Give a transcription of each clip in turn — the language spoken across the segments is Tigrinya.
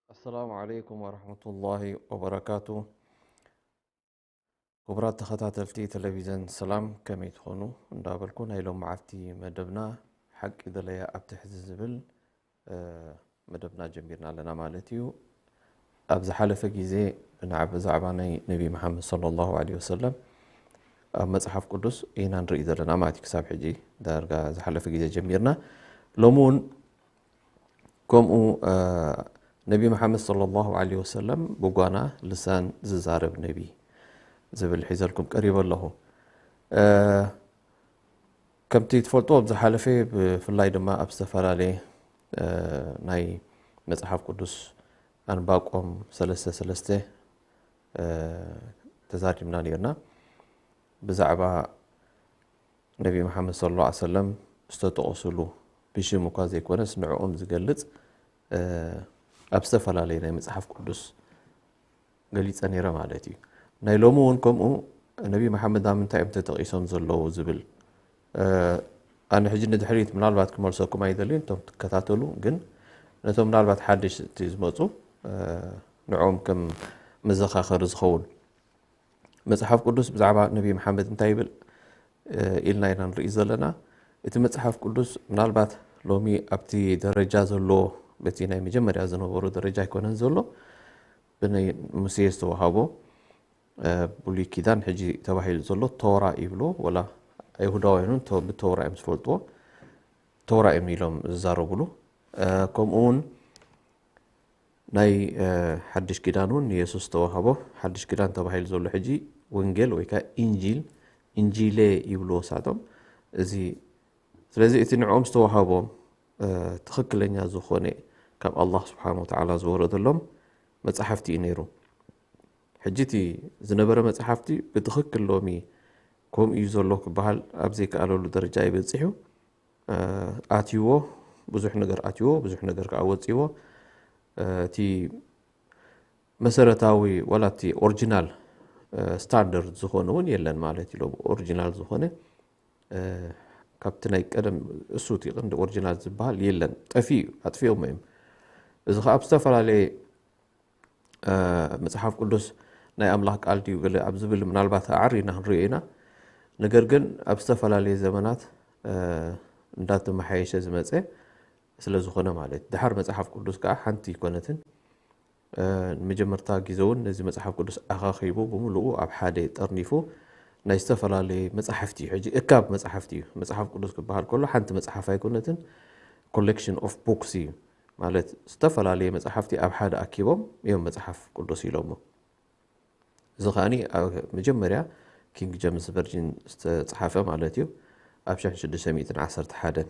ኣሰላሙ ዓለይኩም ወረሕመቱላሂ ወበረካቱ። ክቡራት ተኸታተልቲ ቴሌቪዝን ሰላም፣ ከመይ ትኾኑ እንዳበልኩ፣ ናይ ሎም መዓልቲ መደብና ሓቂ ደለያ ኣብ ትሕዚ ዝብል መደብና ጀሚርና ኣለና ማለት እዩ። ኣብ ዝሓለፈ ግዜ ብናዕ- ብዛዕባ ናይ ነቢ መሓመድ ሰለላሁ ዐለይሂ ወሰለም ኣብ መፅሓፍ ቅዱስ ኢና ንርኢ ዘለና ማለት እዩ። ክሳብ ሕጂ ዳርጋ ዝሓለፈ ግዜ ጀሚርና፣ ሎሚ እውን ከምኡ ነቢ መሓመድ ሰለላሁ ዐለይሂ ወሰለም ብጓና ልሳን ዝዛረብ ነቢ ዝብል ሒዘልኩም ቀሪበ ኣለኹ። ከምቲ ትፈልጦ ኣብ ዝሓለፈ ብፍላይ ድማ ኣብ ዝተፈላለየ ናይ መፅሓፍ ቅዱስ ኣንባቆም ሰለስተ ሰለስተ ተዛሪብና ነርና። ብዛዕባ ነቢ መሓመድ ሰለላሁ ዐለይሂ ወሰለም ዝተጠቐሱሉ ብሽም እኳ ዘይኮነስ ንዕኦም ዝገልፅ ኣብ ዝተፈላለየ ናይ መፅሓፍ ቅዱስ ገሊፀ ነይረ ማለት እዩ። ናይ ሎሚ እውን ከምኡ ነቢ መሓመድ ኣብ ምንታይ እዮም ተጠቒሶም ዘለዉ ዝብል ኣነ ሕጂ ንድሕሪት ምናልባት ክመልሰኩም ኣይደልዩን እቶም ትከታተሉ፣ ግን ነቶም ምናልባት ሓደሽቲ ዝመፁ ንዕኦም ከም መዘኻኸሪ ዝኸውን መፅሓፍ ቅዱስ ብዛዕባ ነቢ መሓመድ እንታይ ይብል ኢልና ኢና ንርኢ ዘለና። እቲ መፅሓፍ ቅዱስ ምናልባት ሎሚ ኣብቲ ደረጃ ዘሎ በቲ ናይ መጀመርያ ዝነበሩ ደረጃ ኣይኮነን ዘሎ። ብናይ ሙሴ ዝተዋሃቦ ብሉይ ኪዳን ሕጂ ተባሂሉ ዘሎ ቶራ ይብሎ፣ ወላ ኣይሁዳውያን እውን ብቶራ እዮም ዝፈልጥዎ። ቶራ እዮም ኢሎም ዝዛረቡሉ። ከምኡ እውን ናይ ሓድሽ ኪዳን እውን ንየሱስ ዝተዋሃቦ ሓድሽ ኪዳን ተባሂሉ ዘሎ ሕጂ ወንጌል ወይ ከዓ ኢንጂል፣ ኢንጂሌ ይብልዎ ሳቶም። እዚ ስለዚ እቲ ንዕኦም ዝተዋሃቦም ትኽክለኛ ዝኾነ ካብ ኣላህ ስብሓን ወተዓላ ዝወረደሎም መፅሓፍቲ እዩ ነይሩ። ሕጂ እቲ ዝነበረ መፅሓፍቲ ብትኽክል ሎሚ ከምኡ እዩ ዘሎ ክበሃል ኣብ ዘይከኣለሉ ደረጃ እዩ በፂሑ። ኣትይዎ፣ ብዙሕ ነገር ኣትይዎ፣ ብዙሕ ነገር ከዓ ወፂዎ። እቲ መሰረታዊ ዋላ እቲ ኦሪጂናል ስታንደርድ ዝኾነ እውን የለን ማለት እዩ። ኦሪጂናል ዝኾነ ካብቲ ናይ ቀደም እሱ እቲ ቀንዲ ኦሪጂናል ዝበሃል የለን፣ ጠፊኡ፣ ኣጥፊኦሞ እዮም። እዚ ከዓ ኣብ ዝተፈላለየ መፅሓፍ ቅዱስ ናይ ኣምላኽ ቃል ድዩ ገለ ኣብ ዝብል ምናልባት ኣዕሪና ክንሪኦ ኢና። ነገር ግን ኣብ ዝተፈላለየ ዘመናት እንዳተመሓየሸ ዝመፀ ስለ ዝኾነ ማለት እዩ። ድሓር መፅሓፍ ቅዱስ ከዓ ሓንቲ ኣይኮነትን። ንመጀመርታ ግዜ እውን ነዚ መፅሓፍ ቅዱስ ኣኻኺቡ ብምልኡ ኣብ ሓደ ጠርኒፉ ናይ ዝተፈላለየ መፅሓፍቲ እዩ። ሕጂ እካብ መፅሓፍቲ እዩ። መፅሓፍ ቅዱስ ክበሃል ከሎ ሓንቲ መፅሓፍ ኣይኮነትን፣ ኮሌክሽን ኦፍ ቡክስ እዩ። ማለት ዝተፈላለየ መፅሓፍቲ ኣብ ሓደ ኣኪቦም እዮም መፅሓፍ ቅዱስ ኢሎሞ። እዚ ከዓኒ ኣብ መጀመርያ ኪንግ ጀምስ ቨርጂን ዝተፅሓፈ ማለት እዩ፣ ኣብ ሽሕ ሽዱሽተ ሚእትን ዓሰርተ ሓደን።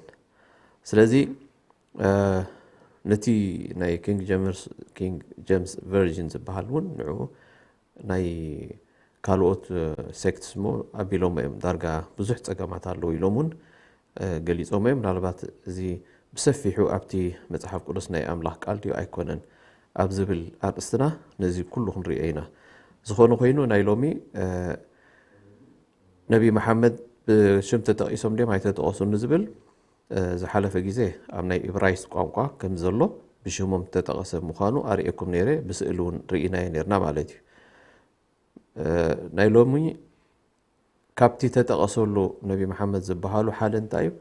ስለዚ ነቲ ናይ ኪንግ ጀምስ ኪንግ ጀምስ ቨርጂን ዝበሃል እውን ንዑ ናይ ካልኦት ሴክትስ እሞ ኣቢሎም እዮም ዳርጋ ብዙሕ ፀገማት ኣለዉ ኢሎም እውን ገሊፆም እዮም። ምናልባት እዚ ብሰፊሑ ኣብቲ መፅሓፍ ቅዱስ ናይ ኣምላኽ ቃል ድዩ ኣይኮነን ኣብ ዝብል ኣርእስትና ነዚ ኩሉ ክንሪኦ ኢና። ዝኾነ ኮይኑ ናይ ሎሚ ነቢ መሓመድ ብሽም ተጠቒሶም ድዮም ኣይተጠቐሱን ንዝብል ዝሓለፈ ግዜ ኣብ ናይ ኢብራይስጥ ቋንቋ ከም ዘሎ ብሽሞም ተጠቐሰ ምዃኑ ኣርእየኩም ነይረ፣ ብስእሊ እውን ርኢናዮ ነርና ማለት እዩ። ናይ ሎሚ ካብቲ ተጠቐሰሉ ነቢ መሓመድ ዝበሃሉ ሓደ እንታይ እዩ?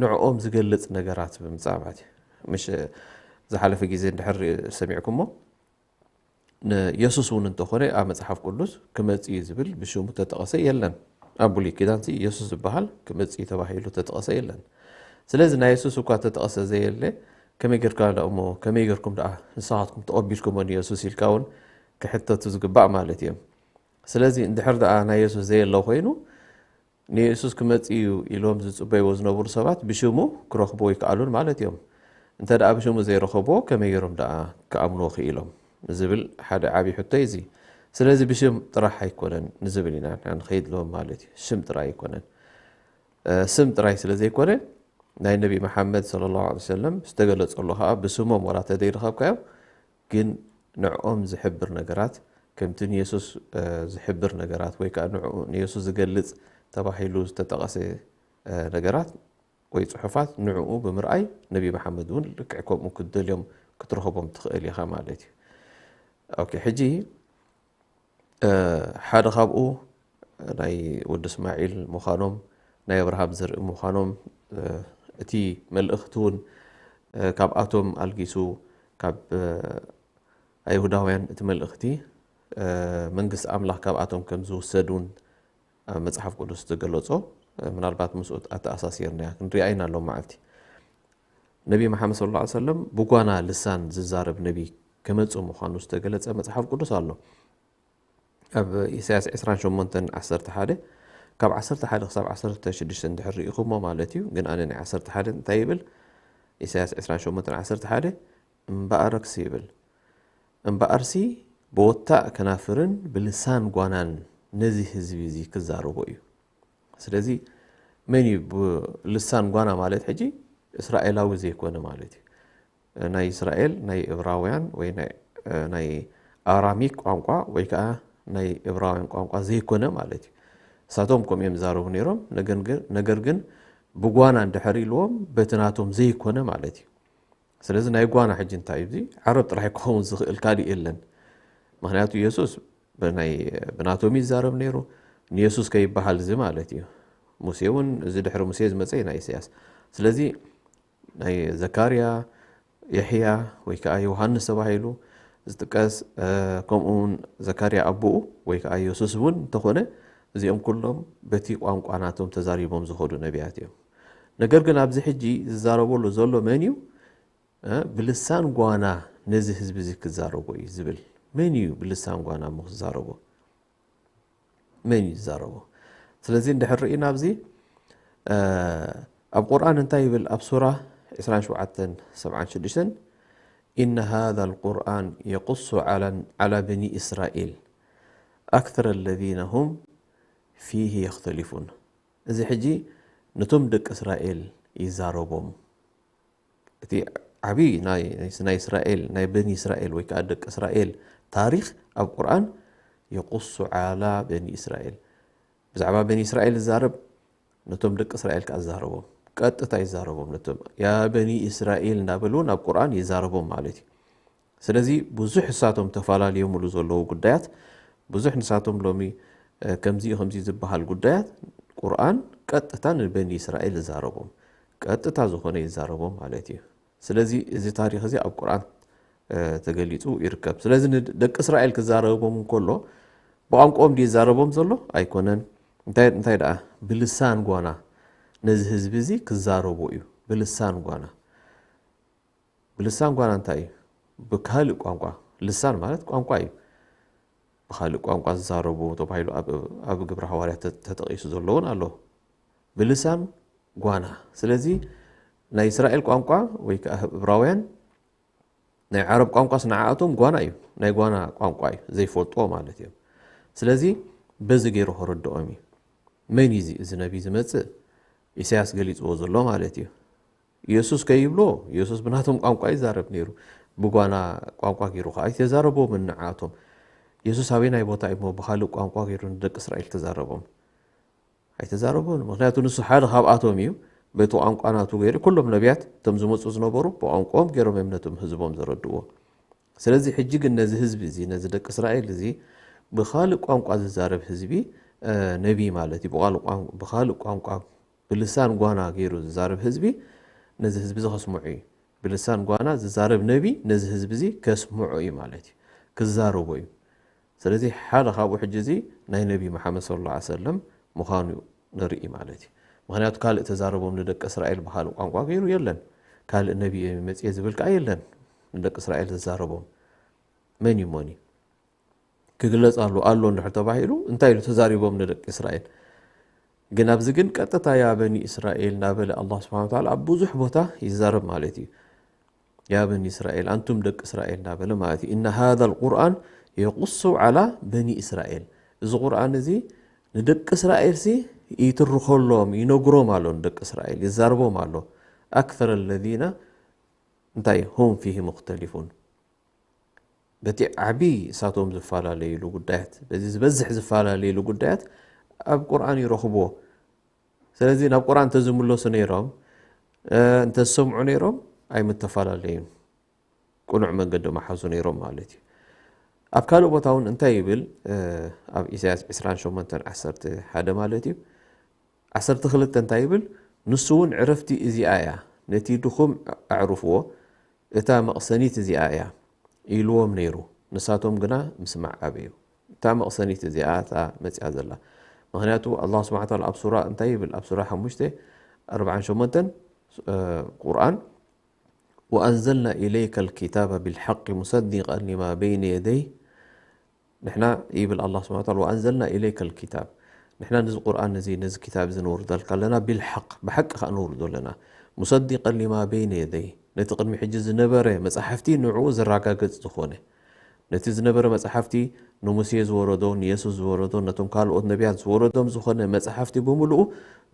ንዕኦም ዝገልፅ ነገራት ብምፃእ ማለት እዩ። ምሽ ዝሓለፈ ግዜ እንድሕር ሰሚዕኩሞ ንየሱስ እውን እንተኾነ ኣብ መፅሓፍ ቅዱስ ክመፅእ እዩ ዝብል ብሽሙ ተጠቐሰ የለን። ኣብ ብሉይ ኪዳንሲ ኢየሱስ ዝበሃል ክመጽእ እዩ ተባሂሉ ተጠቐሰ የለን። ስለዚ ናይ የሱስ እኳ ተጠቐሰ ዘየለ፣ ከመይ ጌርካ ደኣ እሞ፣ ከመይ ጌርኩም ደኣ ንስኻትኩም ተቐቢልኩሞ ንየሱስ ኢልካ እውን ክሕተቱ ዝግባእ ማለት እዮም። ስለዚ እንድሕር ደኣ ናይ የሱስ ዘየለ ኮይኑ፣ ንየሱስ ክመጽእ እዩ ኢሎም ዝጽበይዎ ዝነበሩ ሰባት ብሽሙ ክረኽቡ ኣይከኣሉን ማለት እዮም። እንተ ደኣ ብሽሙ ዘይረኸብዎ ከመይ ገይሮም ደኣ ክኣምንዎ ክኢሎም? ዝብል ሓደ ዓብዪ ሕቶ እዩ እዚ። ስለዚ ብሽም ጥራሕ ኣይኮነን ንዝብል ኢና ንሕና ንኸይድ ኣለዎም ማለት እዩ። ሽም ጥራይ ኣይኮነን። እ፣ ስም ጥራይ ስለ ዘይኮነ ናይ ነቢ መሓመድ ሰለላሁ ዐለይሂ ወሰለም ዝተገለጸሉ ኸኣ ብስሞም ዋላ ተዘይረኸብካዮም ግን ንዕኦም ዝሕብር ነገራት ከምቲ ንየሱስ እ፣ ዝሕብር ነገራት ወይ ከኣ ንዕኡ ንየሱስ ዝገልጽ ተባሂሉ ዝተጠቐሰ እ፣ ነገራት ወይ ጽሑፋት ንዕኡ ብምርኣይ ነቢ መሓመድ እውን ልክዕ ከምኡ ክትደልዮም ክትረኽቦም ትኽእል ኢኻ ማለት እዩ። ኦኬ፣ ሕጂ እ፣ ሓደ ካብኡ ናይ ወዲ እስማዒል ምዃኖም ናይ ኣብርሃም ዘርኢ ምዃኖም እ፣ እቲ መልእኽቲ እውን እ፣ ካብኣቶም ኣልጊሱ ካብ እ፣ ኣይሁዳውያን እቲ መልእኽቲ እ፣ መንግስቲ ኣምላኽ ካብኣቶም ከም ዝውሰድ እውን ኣብ መጽሓፍ ቅዱስ ዝተገለጾ እ፣ ምናልባት ምስኡ ኣተኣሳሲርና ክንሪኣ ኢና ሎም መዓልቲ ነቢ መሓመድ ሰለላሁ ዐለይሂ ወሰለም ብጓና ልሳን ዝዛረብ ነቢ ክመጽእ ምዃኑ ዝተገለጸ መጽሓፍ ቅዱስ ኣሎ። ኣብ ኢሳያስ ዕስራን ሸሞንተን ዓሰርተ ሓደ ካብ ዓሰርተ ሓደ ክሳብ ዓሰርተ ሽዱሽተ እንድሕር ርኢኹሞ ማለት እዩ። ግን ኣነ ናይ ዓሰርተ ሓደ እንታይ ይብል? ኢሳያስ ዕስራን ሸሞንተን ዓሰርተ ሓደ እምበኣርክሲ ይብል። እምበኣርሲ ብወታእ ከናፍርን ብልሳን ጓናን ነዚ ህዝቢ እዚ ክዛረቦ እዩ። ስለዚ መን እዩ ብልሳን ጓና ማለት? ሕጂ እስራኤላዊ ዘይኮነ ማለት እዩ። ናይ እስራኤል ናይ እብራውያን ወይ ናይ ናይ ኣራሚክ ቋንቋ ወይ ከዓ ናይ እብራውያን ቋንቋ ዘይኮነ ማለት እዩ። እሳቶም ከምኡ እዮም ዝዛረቡ ነይሮም። ነገር ግን- ነገር ግን ብጓና እንድሕር ኢልዎም በቲ ናቶም ዘይኮነ ማለት እዩ። ስለዚ ናይ ጓና ሕጂ እንታይ እዩ? እዚ ዓረብ ጥራሕ ክኸውን ዝኽእል ካልእ የለን። ምክንያቱ የሱስ ብናይ ብናቶም ይዛረብ ነይሩ። ንየሱስ ከይበሃል እዚ ማለት እዩ። ሙሴ እውን እዚ ድሕሪ ሙሴ ዝመፀ እዩ ናይ ኢሳያስ። ስለዚ ናይ ዘካርያ፣ የሕያ ወይ ከዓ ዮሃንስ ተባሂሉ ዝጥቀስ እ፣ ከምኡ እውን ዘካርያ ኣቦኡ ወይ ከዓ የሱስ እውን እንተኾነ እዚኦም ኩሎም በቲ ቋንቋ ናቶም ተዛሪቦም ዝኸዱ ነቢያት እዮም። ነገር ግን ኣብዚ ሕጂ ዝዛረበሉ ዘሎ መን እዩ? እ፣ ብልሳን ጓና ነዚ ህዝቢ እዚ ክዛረቦ እዩ ዝብል መን እዩ? ብልሳን ጓና እሞ ክዛረቦ መን እዩ ዝዛረቦ? ስለዚ እንድሕር ርኢና ኣብዚ እ፣ ኣብ ቁርኣን እንታይ ይብል? ኣብ ሱራ ዕስራን ሸውዓተን ሰብዓን ሽዱሽተን إن هذا القرآن يقص على على بني إسرائيل أكثر الذين هم فيه يختلفون እዚ ሕጂ ነቶም ደቂ እስራኤል ይዛረቦም። እቲ ዓብዪ ናይ ናይ እስራኤል ናይ በኒ እስራኤል ወይ ከዓ ደቂ እስራኤል ታሪኽ ኣብ ቁርኣን የቁሱ ዓላ በኒ እስራኤል ብዛዕባ በኒ እስራኤል ዝዛረብ ነቶም ደቂ እስራኤል ከዓ ዝዛረቦም ቀጥታ ይዛረቦም ነቶም ያ በኒ እስራኤል እንዳበሉ ናብ ቁርኣን ይዛረቦም ማለት እዩ። ስለዚ ብዙሕ እሳቶም ተፈላለዮምሉ ዘለዉ ጉዳያት ብዙሕ ንሳቶም ሎሚ እ፣ ከምዚ ከምዚ ዝበሃል ጉዳያት ቁርኣን ቀጥታ ንበኒ እስራኤል ይዛረቦም ቀጥታ ዝኾነ ይዛረቦም ማለት እዩ። ስለዚ እዚ ታሪኽ እዚ ኣብ ቁርኣን እ፣ ተገሊጹ ይርከብ። ስለዚ ንደቂ እስራኤል ክዛረቦም እንከሎ ብቋንቋኦም ድዩ ይዛረቦም ዘሎ? ኣይኮነን። እንታይ እንታይ ደኣ ብልሳን ጓና ነዚ ህዝቢ እዚ ክዛረቦ እዩ። ብልሳን ጓና ብልሳን ጓና እንታይ እዩ? ብካልእ ቋንቋ። ልሳን ማለት ቋንቋ እዩ። ብካልእ ቋንቋ ዝዛረቡ ተባሂሉ ኣብ ኣብ ግብረ ሃዋርያት ተ- ተጠቒሱ ዘሎ እውን ኣሎ። ብልሳን ጓና። ስለዚ ናይ እስራኤል ቋንቋ ወይ ከዓ እብራውያን ናይ ዓረብ ቋንቋስ ንዓኣቶም ጓና እዩ። ናይ ጓና ቋንቋ እዩ። ዘይፈልጥዎ ማለት እዮም። ስለዚ በዚ ገይሩ ከረድኦም እዩ። መን እዩ እዚ እዚ ነቢ ዝመጽእ? ኢሳያስ ገሊጽዎ ዘሎ ማለት እዩ። ኢየሱስ ከይብሎ ኢየሱስ ብናቶም ቋንቋ ይዛረብ ነይሩ። ብጓና ቋንቋ ገይሩ ከዓ ኣይተዛረቦምን ንዓኣቶም። ኢየሱስ ኣበይ ናይ ቦታ እሞ ብኻልእ ቋንቋ ገይሩ ንደቂ እስራኤል ተዛረቦም? ኣይተዛረቦን። ምክንያቱ ንሱ ሓደ ካብኣቶም እዩ። በቲ ቋንቋ ናቱ ገይሩ ኩሎም ነቢያት እቶም ዝመፁ ዝነበሩ ብቋንቋኦም ገይሮም እዮም ነቶም ህዝቦም ዘረድዎ። ስለዚ ሕጂ ግን ነዚ ህዝቢ እዚ ነዚ ደቂ እስራኤል እዚ ብኻልእ ቋንቋ ዝዛረብ ህዝቢ እ፣ ነቢ ማለት እዩ። ብቓል ቋን- ብኻልእ ቋንቋ ብልሳን ጓና ገይሩ ዝዛረብ ህዝቢ ነዚ ህዝቢ እዚ ከስምዑ እዩ። ብልሳን ጓና ዝዛረብ ነቢ ነዚ ህዝቢ እዚ ከስምዑ እዩ ማለት እዩ። ክዛረቦ እዩ። ስለዚ ሓደ ካብኡ ሕጂ እዚ ናይ ነቢ መሓመድ ሰለላሁ ዐለይሂ ወሰለም ምዃኑ ንርኢ ማለት እዩ። ምኽንያቱ ካልእ ተዛረቦም ንደቂ እስራኤል ብኻልእ ቋንቋ ገይሩ የለን። ካልእ ነቢ መጽየ ዝብል ከኣ የለን ንደቂ እስራኤል ዝዛረቦም። መን እዩ ሞኒ ክግለጽ ኣሎ ኣሎ እንድሕር ተባሂሉ እንታይ ኢሉ ተዛሪቦም ንደቂ እስራኤል? ግን ኣብዚ ግን ቀጥታ ያ በኒ እስራኤል እናበለ ኣላህ ስብሓን ወተዓላ ኣብ ብዙሕ ቦታ ይዛረብ ማለት እዩ። ያ በኒ እስራኤል ኣንቱም ደቂ እስራኤል እናበለ ማለት እዩ። إن هذا القرآن يقص على بني إسرائيل፣ እዚ ቁርኣን እዚ ንደቂ እስራኤል ሲ ይትርኸሎም ይነግሮም ኣሎ ንደቂ እስራኤል ይዛርቦም ኣሎ። أكثر الذين እንታይ هم فيه مختلفون በቲ ዓቢ እሳቶም ዝፈላለይሉ ጉዳያት በዚ ዝበዝሕ ዝፈላለይሉ ጉዳያት ኣብ ቁርኣን ይረኽብዎ። ስለዚ ናብ ቁርኣን እንተዝምለሱ ነይሮም እንተዝሰምዑ ነይሮም ኣይምተፈላለዩን። ቅኑዕ መንገዲ መሓዙ ነይሮም ማለት እዩ። ኣብ ካልእ ቦታ እውን እንታይ ይብል? ኣብ ኢሳያስ ዕስራን ሸሞንተን ዓሰርተ ሓደ ማለት እዩ። ዓሰርተ ክልተ እንታይ ይብል? ንሱ እውን ዕረፍቲ እዚኣ እያ፣ ነቲ ድኹም ኣዕርፍዎ፣ እታ መቕሰኒት እዚኣ እያ ኢልዎም ነይሩ። ንሳቶም ግና ምስማዕ ኣበዩ። እታ መቕሰኒት እዚኣ እታ መጽያ ዘላ። ምክንያቱ ኣላህ ስብሓን ወተዓላ ኣብ ሱራ እንታይ ይብል? ኣብ ሱራ ሓሙሽተ ኣርብዓን ሸሞንተን ቁርኣን وأنزلنا إليك الكتاب بالحق مصدقا لما بين يديه ንሕና ይብል ኣላህ ስብሓን ወተዓላ وأنزلنا إليك الكتاب ንሕና ነዚ ቁርኣን እዚ ነዚ ክታብ እዚ ነውርደልካ ኣለና بالحق ብሓቂ ከዓ ነውርዶ ኣለና مصدقا لما بين يديه ነቲ ቅድሚ ሕጂ ዝነበረ መፅሓፍቲ ንዕኡ ዘረጋግፅ ዝኾነ ነቲ ዝነበረ መፅሓፍቲ ንሙሴ ዝወረዶ ንየሱስ ዝወረዶ ነቶም ካልኦት ነቢያት ዝወረዶም ዝኾነ መፅሓፍቲ ብምልኡ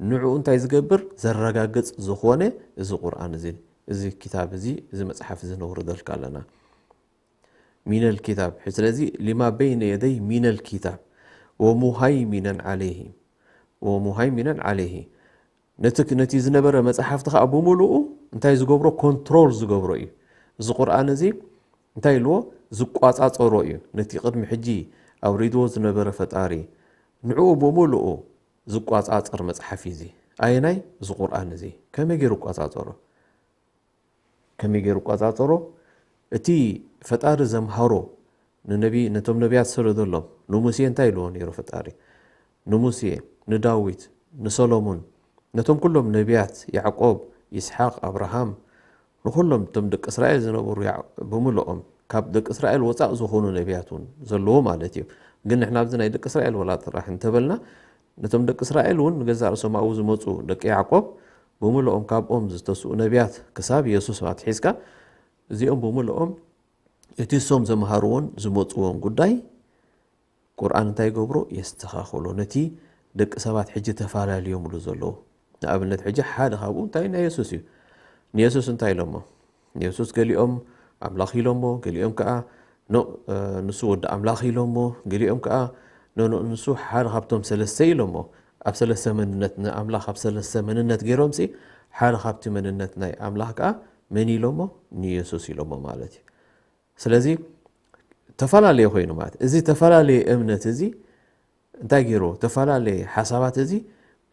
ንዕኡ እንታይ ዝገብር ዘረጋግፅ ዝኾነ እዚ ቁርኣን እዚ እዚ ክታብ እዚ እዚ መፅሓፍ እዚ ነውርደልካ ኣለና ሚነል ኪታብ ስለዚ ሊማ በይነ የደይ ሚነል ኪታብ ወሙሃይሚነን ዓለይሂ ወሙሃይሚነን ዓለይሂ ነቲ ነቲ ዝነበረ መፅሓፍቲ ከዓ ብምሉኡ እንታይ ዝገብሮ ኮንትሮል ዝገብሮ እዩ እዚ ቁርኣን እዚ እንታይ ኢልዎ ዝቋፃፀሮ እዩ ነቲ ቅድሚ ሕጂ ኣውሪድዎ ዝነበረ ፈጣሪ ንዕኡ ብምሉኡ ዝቋፃፀር መፅሓፍ እዩ እዚ ኣየናይ እዚ ቁርኣን እዚ ከመይ ገይሩ ይቋፃፀሮ ከመይ ገይሩ ይቋፃፀሮ እቲ ፈጣሪ ዘምሃሮ ንነቢ ነቶም ነቢያት ዝሰደደሎም ንሙሴ እንታይ ኢልዎ ነይሩ ፈጣሪ ንሙሴ ንዳዊት ንሰሎሙን ነቶም ኩሎም ነቢያት ያዕቆብ ይስሓቅ ኣብርሃም ንኩሎም እቶም ደቂ እስራኤል ዝነበሩ ብምልኦም ካብ ደቂ እስራኤል ወፃእ ዝኾኑ ነቢያት እውን ዘለዎ ማለት እዩ ግን ንሕና ኣብዚ ናይ ደቂ እስራኤል ወላ ጥራሕ እንተበልና ነቶም ደቂ እስራኤል እውን ንገዛእ ርእሶም ኣብኡ ዝመፁ ደቂ ያዕቆብ ብምልኦም ካብኦም ዝተስኡ ነቢያት ክሳብ የሱስ ኣትሒዝካ እዚኦም ብምልኦም እቲ እሶም ዘምሃርዎን ዝመፅዎን ጉዳይ ቁርኣን እንታይ ይገብሮ የስተኻኽሎ ነቲ ደቂ ሰባት ሕጂ ተፈላለዮምሉ ዘለዉ ንኣብነት ሕጂ ሓደ ካብኡ እንታይ ናይ የሱስ እዩ ንየሱስ እንታይ ኢሎሞ ንየሱስ ገሊኦም ኣምላኽ ኢሎሞ ገሊኦም ከዓ ንሱ ወዲ ኣምላኽ ኢሎሞ ገሊኦም ከዓ ንሱ ሓደ ካብቶም ሰለስተ ኢሎሞ ኣብ ሰለስተ መንነት ንኣምላኽ ኣብ ሰለስተ መንነት ገይሮም ሲ ሓደ ካብቲ መንነት ናይ ኣምላኽ ከዓ መን ኢሎሞ ንየሱስ ኢሎሞ ማለት እዩ ስለዚ ተፈላለየ ኮይኑ ማለት እዚ ተፈላለየ እምነት እዚ እንታይ ገይርዎ ተፈላለየ ሓሳባት እዚ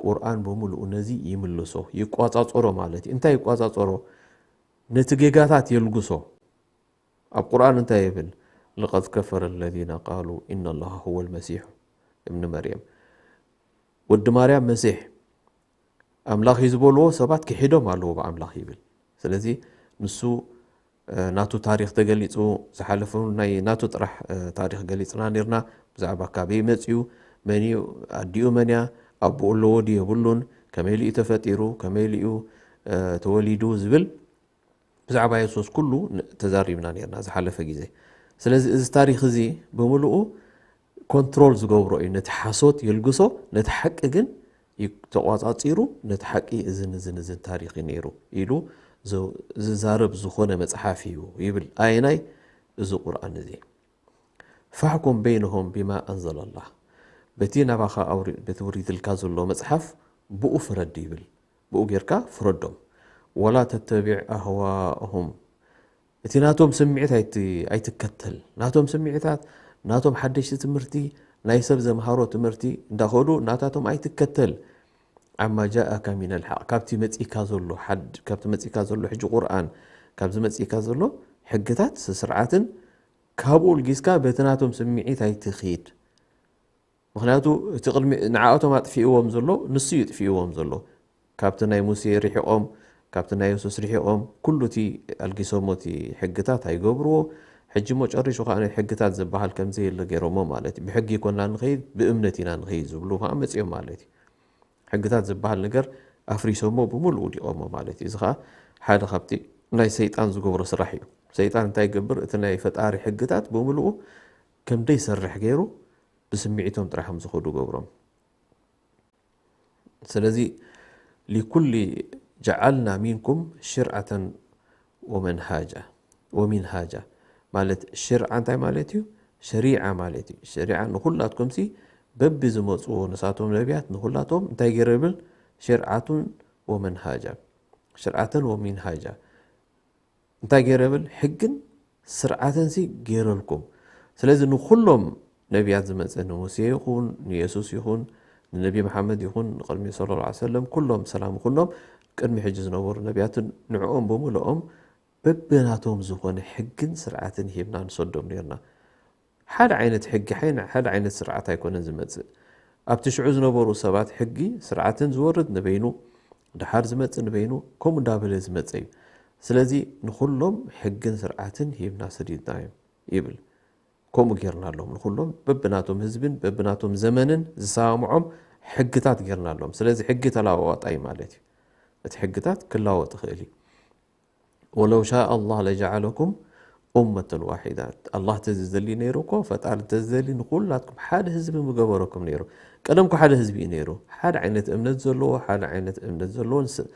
ቁርኣን ብምሉኡ ነዚ ይምልሶ ይቋፃፀሮ ማለት እዩ እንታይ ይቋፃፀሮ ነቲ ጌጋታት የልግሶ ኣብ ቁርኣን እንታይ ይብል لقد كفر الذين قالوا إن الله هو المسيح ابن مريم ወዲ ማርያም መሲሕ ኣምላኽ እዩ ዝበልዎ ሰባት ክሒዶም ኣለዎ ብኣምላኽ ይብል ስለዚ ንሱ ናቱ ታሪክ ተገሊፁ ዝሓለፉ ናይ ናቱ ጥራሕ ታሪክ ገሊፅና ነርና ብዛዕባ ካበይ መፅዩ መን እዩ ኣዲኡ መን እያ ኣቦኡ ኣለዎ ድዩ የብሉን ከመይ ኢሉ እዩ ተፈጢሩ ከመይ ኢሉ እዩ ተወሊዱ ዝብል ብዛዕባ የሱስ ኩሉ ተዛሪብና ነርና ዝሓለፈ ግዜ ስለዚ እዚ ታሪክ እዚ ብምልኡ ኮንትሮል ዝገብሮ እዩ ነቲ ሓሶት የልግሶ ነቲ ሓቂ ግን ተቋፃፂሩ ነቲ ሓቂ እዝን እዝን እዝን ታሪክ እዩ ነይሩ ኢሉ ዝዛረብ ዝኾነ መፅሓፍ እዩ ይብል ኣየናይ እዚ ቁርኣን እዚ فاحكم بينهم بما أنزل الله በቲ ናባኻ በቲ ውሪድልካ ዘሎ መፅሓፍ ብኡ ፍረድ ይብል ብኡ ጌርካ ፍረዶም ولا تتبع أهواءهم እቲ ናቶም ስምዒት ኣይትከተል ናቶም ስምዒታት ናቶም ሓደሽቲ ትምህርቲ ናይ ሰብ ዘምሃሮ ትምህርቲ እንዳኸዱ ናታቶም ኣይትከተል عما جاءك من الحق ካብቲ መፂካ ዘሎ ሓድ ካብቲ መፂካ ዘሎ ሕጂ ቁርኣን ካብዚ መፂካ ዘሎ ሕግታት ስርዓትን ካብኡ ልጊስካ በቲ ናቶም ስምዒት ኣይትኺድ ምኽንያቱ እቲ ቅድሚ ንዓኣቶም ኣጥፊእዎም ዘሎ ንሱ እዩ ጥፊእዎም ዘሎ። ካብቲ ናይ ሙሴ ርሒቖም፣ ካብቲ ናይ የሱስ ርሒቖም፣ ኩሉ እቲ ኣልጊሶሞ እቲ ሕግታት ኣይገብርዎ። ሕጂ እሞ ጨሪሹ ከኣ ሕግታት ዝበሃል ከም ዘየለ ገይሮሞ ማለት እዩ። ብሕጊ ይኮና ንኸይድ፣ ብእምነት ኢና ንኸይድ ዝብሉ ከኣ መጺኦም ማለት እዩ። ሕግታት ዝበሃል ነገር ኣፍሪሶሞ ብምሉኡ ውዲቖሞ ማለት እዩ። እዚ ከኣ ሓደ ካብቲ ናይ ሰይጣን ዝገብሮ ስራሕ እዩ። ሰይጣን እንታይ ይገብር? እቲ ናይ ፈጣሪ ሕግታት ብምሉኡ ከም ደይሰርሕ ገይሩ ብስምዒቶም ጥራሕ ከም ዝኸዱ ገብሮም። ስለዚ ሊኩሊ ጀዓልና ሚንኩም ሽርዓተን ወመንሃጃ ወሚንሃጃ ማለት ሽርዓ እንታይ ማለት እዩ? ሸሪዓ ማለት እዩ። ሸሪዓ ንኹላትኩም ሲ በቢ ዝመፅዎ ንሳቶም ነቢያት ንኹላቶም እንታይ ገይረ ይብል? ሽርዓቱን ወመንሃጃ ሽርዓተን ወሚንሃጃ እንታይ ገይረ ይብል? ሕግን ስርዓትን ሲ ገይረልኩም። ስለዚ ንኹሎም ነቢያት ዝመፀ ንሙሴ ይኹን ንየሱስ ይኹን ንነቢ መሓመድ ይኹን ንቅድሚ ስለ ላ ሰለም ኩሎም ሰላም ይኹኖም ቅድሚ ሕጂ ዝነበሩ ነቢያትን ንዕኦም ብምልኦም በብናቶም ዝኾነ ሕግን ስርዓትን ሂብና ንሰዶም ነርና። ሓደ ዓይነት ሕጊ ሓይን ሓደ ዓይነት ስርዓት ኣይኮነን ዝመጽእ። ኣብቲ ሽዑ ዝነበሩ ሰባት ሕጊ ስርዓትን ዝወርድ ንበይኑ፣ ድሓር ዝመጽእ ንበይኑ፣ ከምኡ እንዳበለ ዝመጸ እዩ። ስለዚ ንኹሎም ሕግን ስርዓትን ሂብና ሰዲድናዮም ይብል። ከምኡ ጌርናሎም ንኹሎም በብናቶም ህዝብን በብናቶም ዘመንን ዝሰማምዖም ሕግታት ጌርናሎም። ስለዚ ሕጊ ተለዋዋጣይ ማለት እዩ። እቲ ሕግታት ክለዋወጥ ይኽእል እዩ። ወለው ሻእ ኣላህ ለጀዓለኩም ኡመተን ዋሒዳ። ኣላህ ተዝደሊ ነይሩ እኮ፣ ፈጣሪ ተዝደሊ ንኩላትኩም ሓደ ህዝቢ ምገበረኩም ነይሩ። ቀደም እኮ ሓደ ህዝቢ እዩ ነይሩ። ሓደ ዓይነት እምነት ዘለዎ፣ ሓደ ዓይነት እምነት ዘለዎን ስ-፣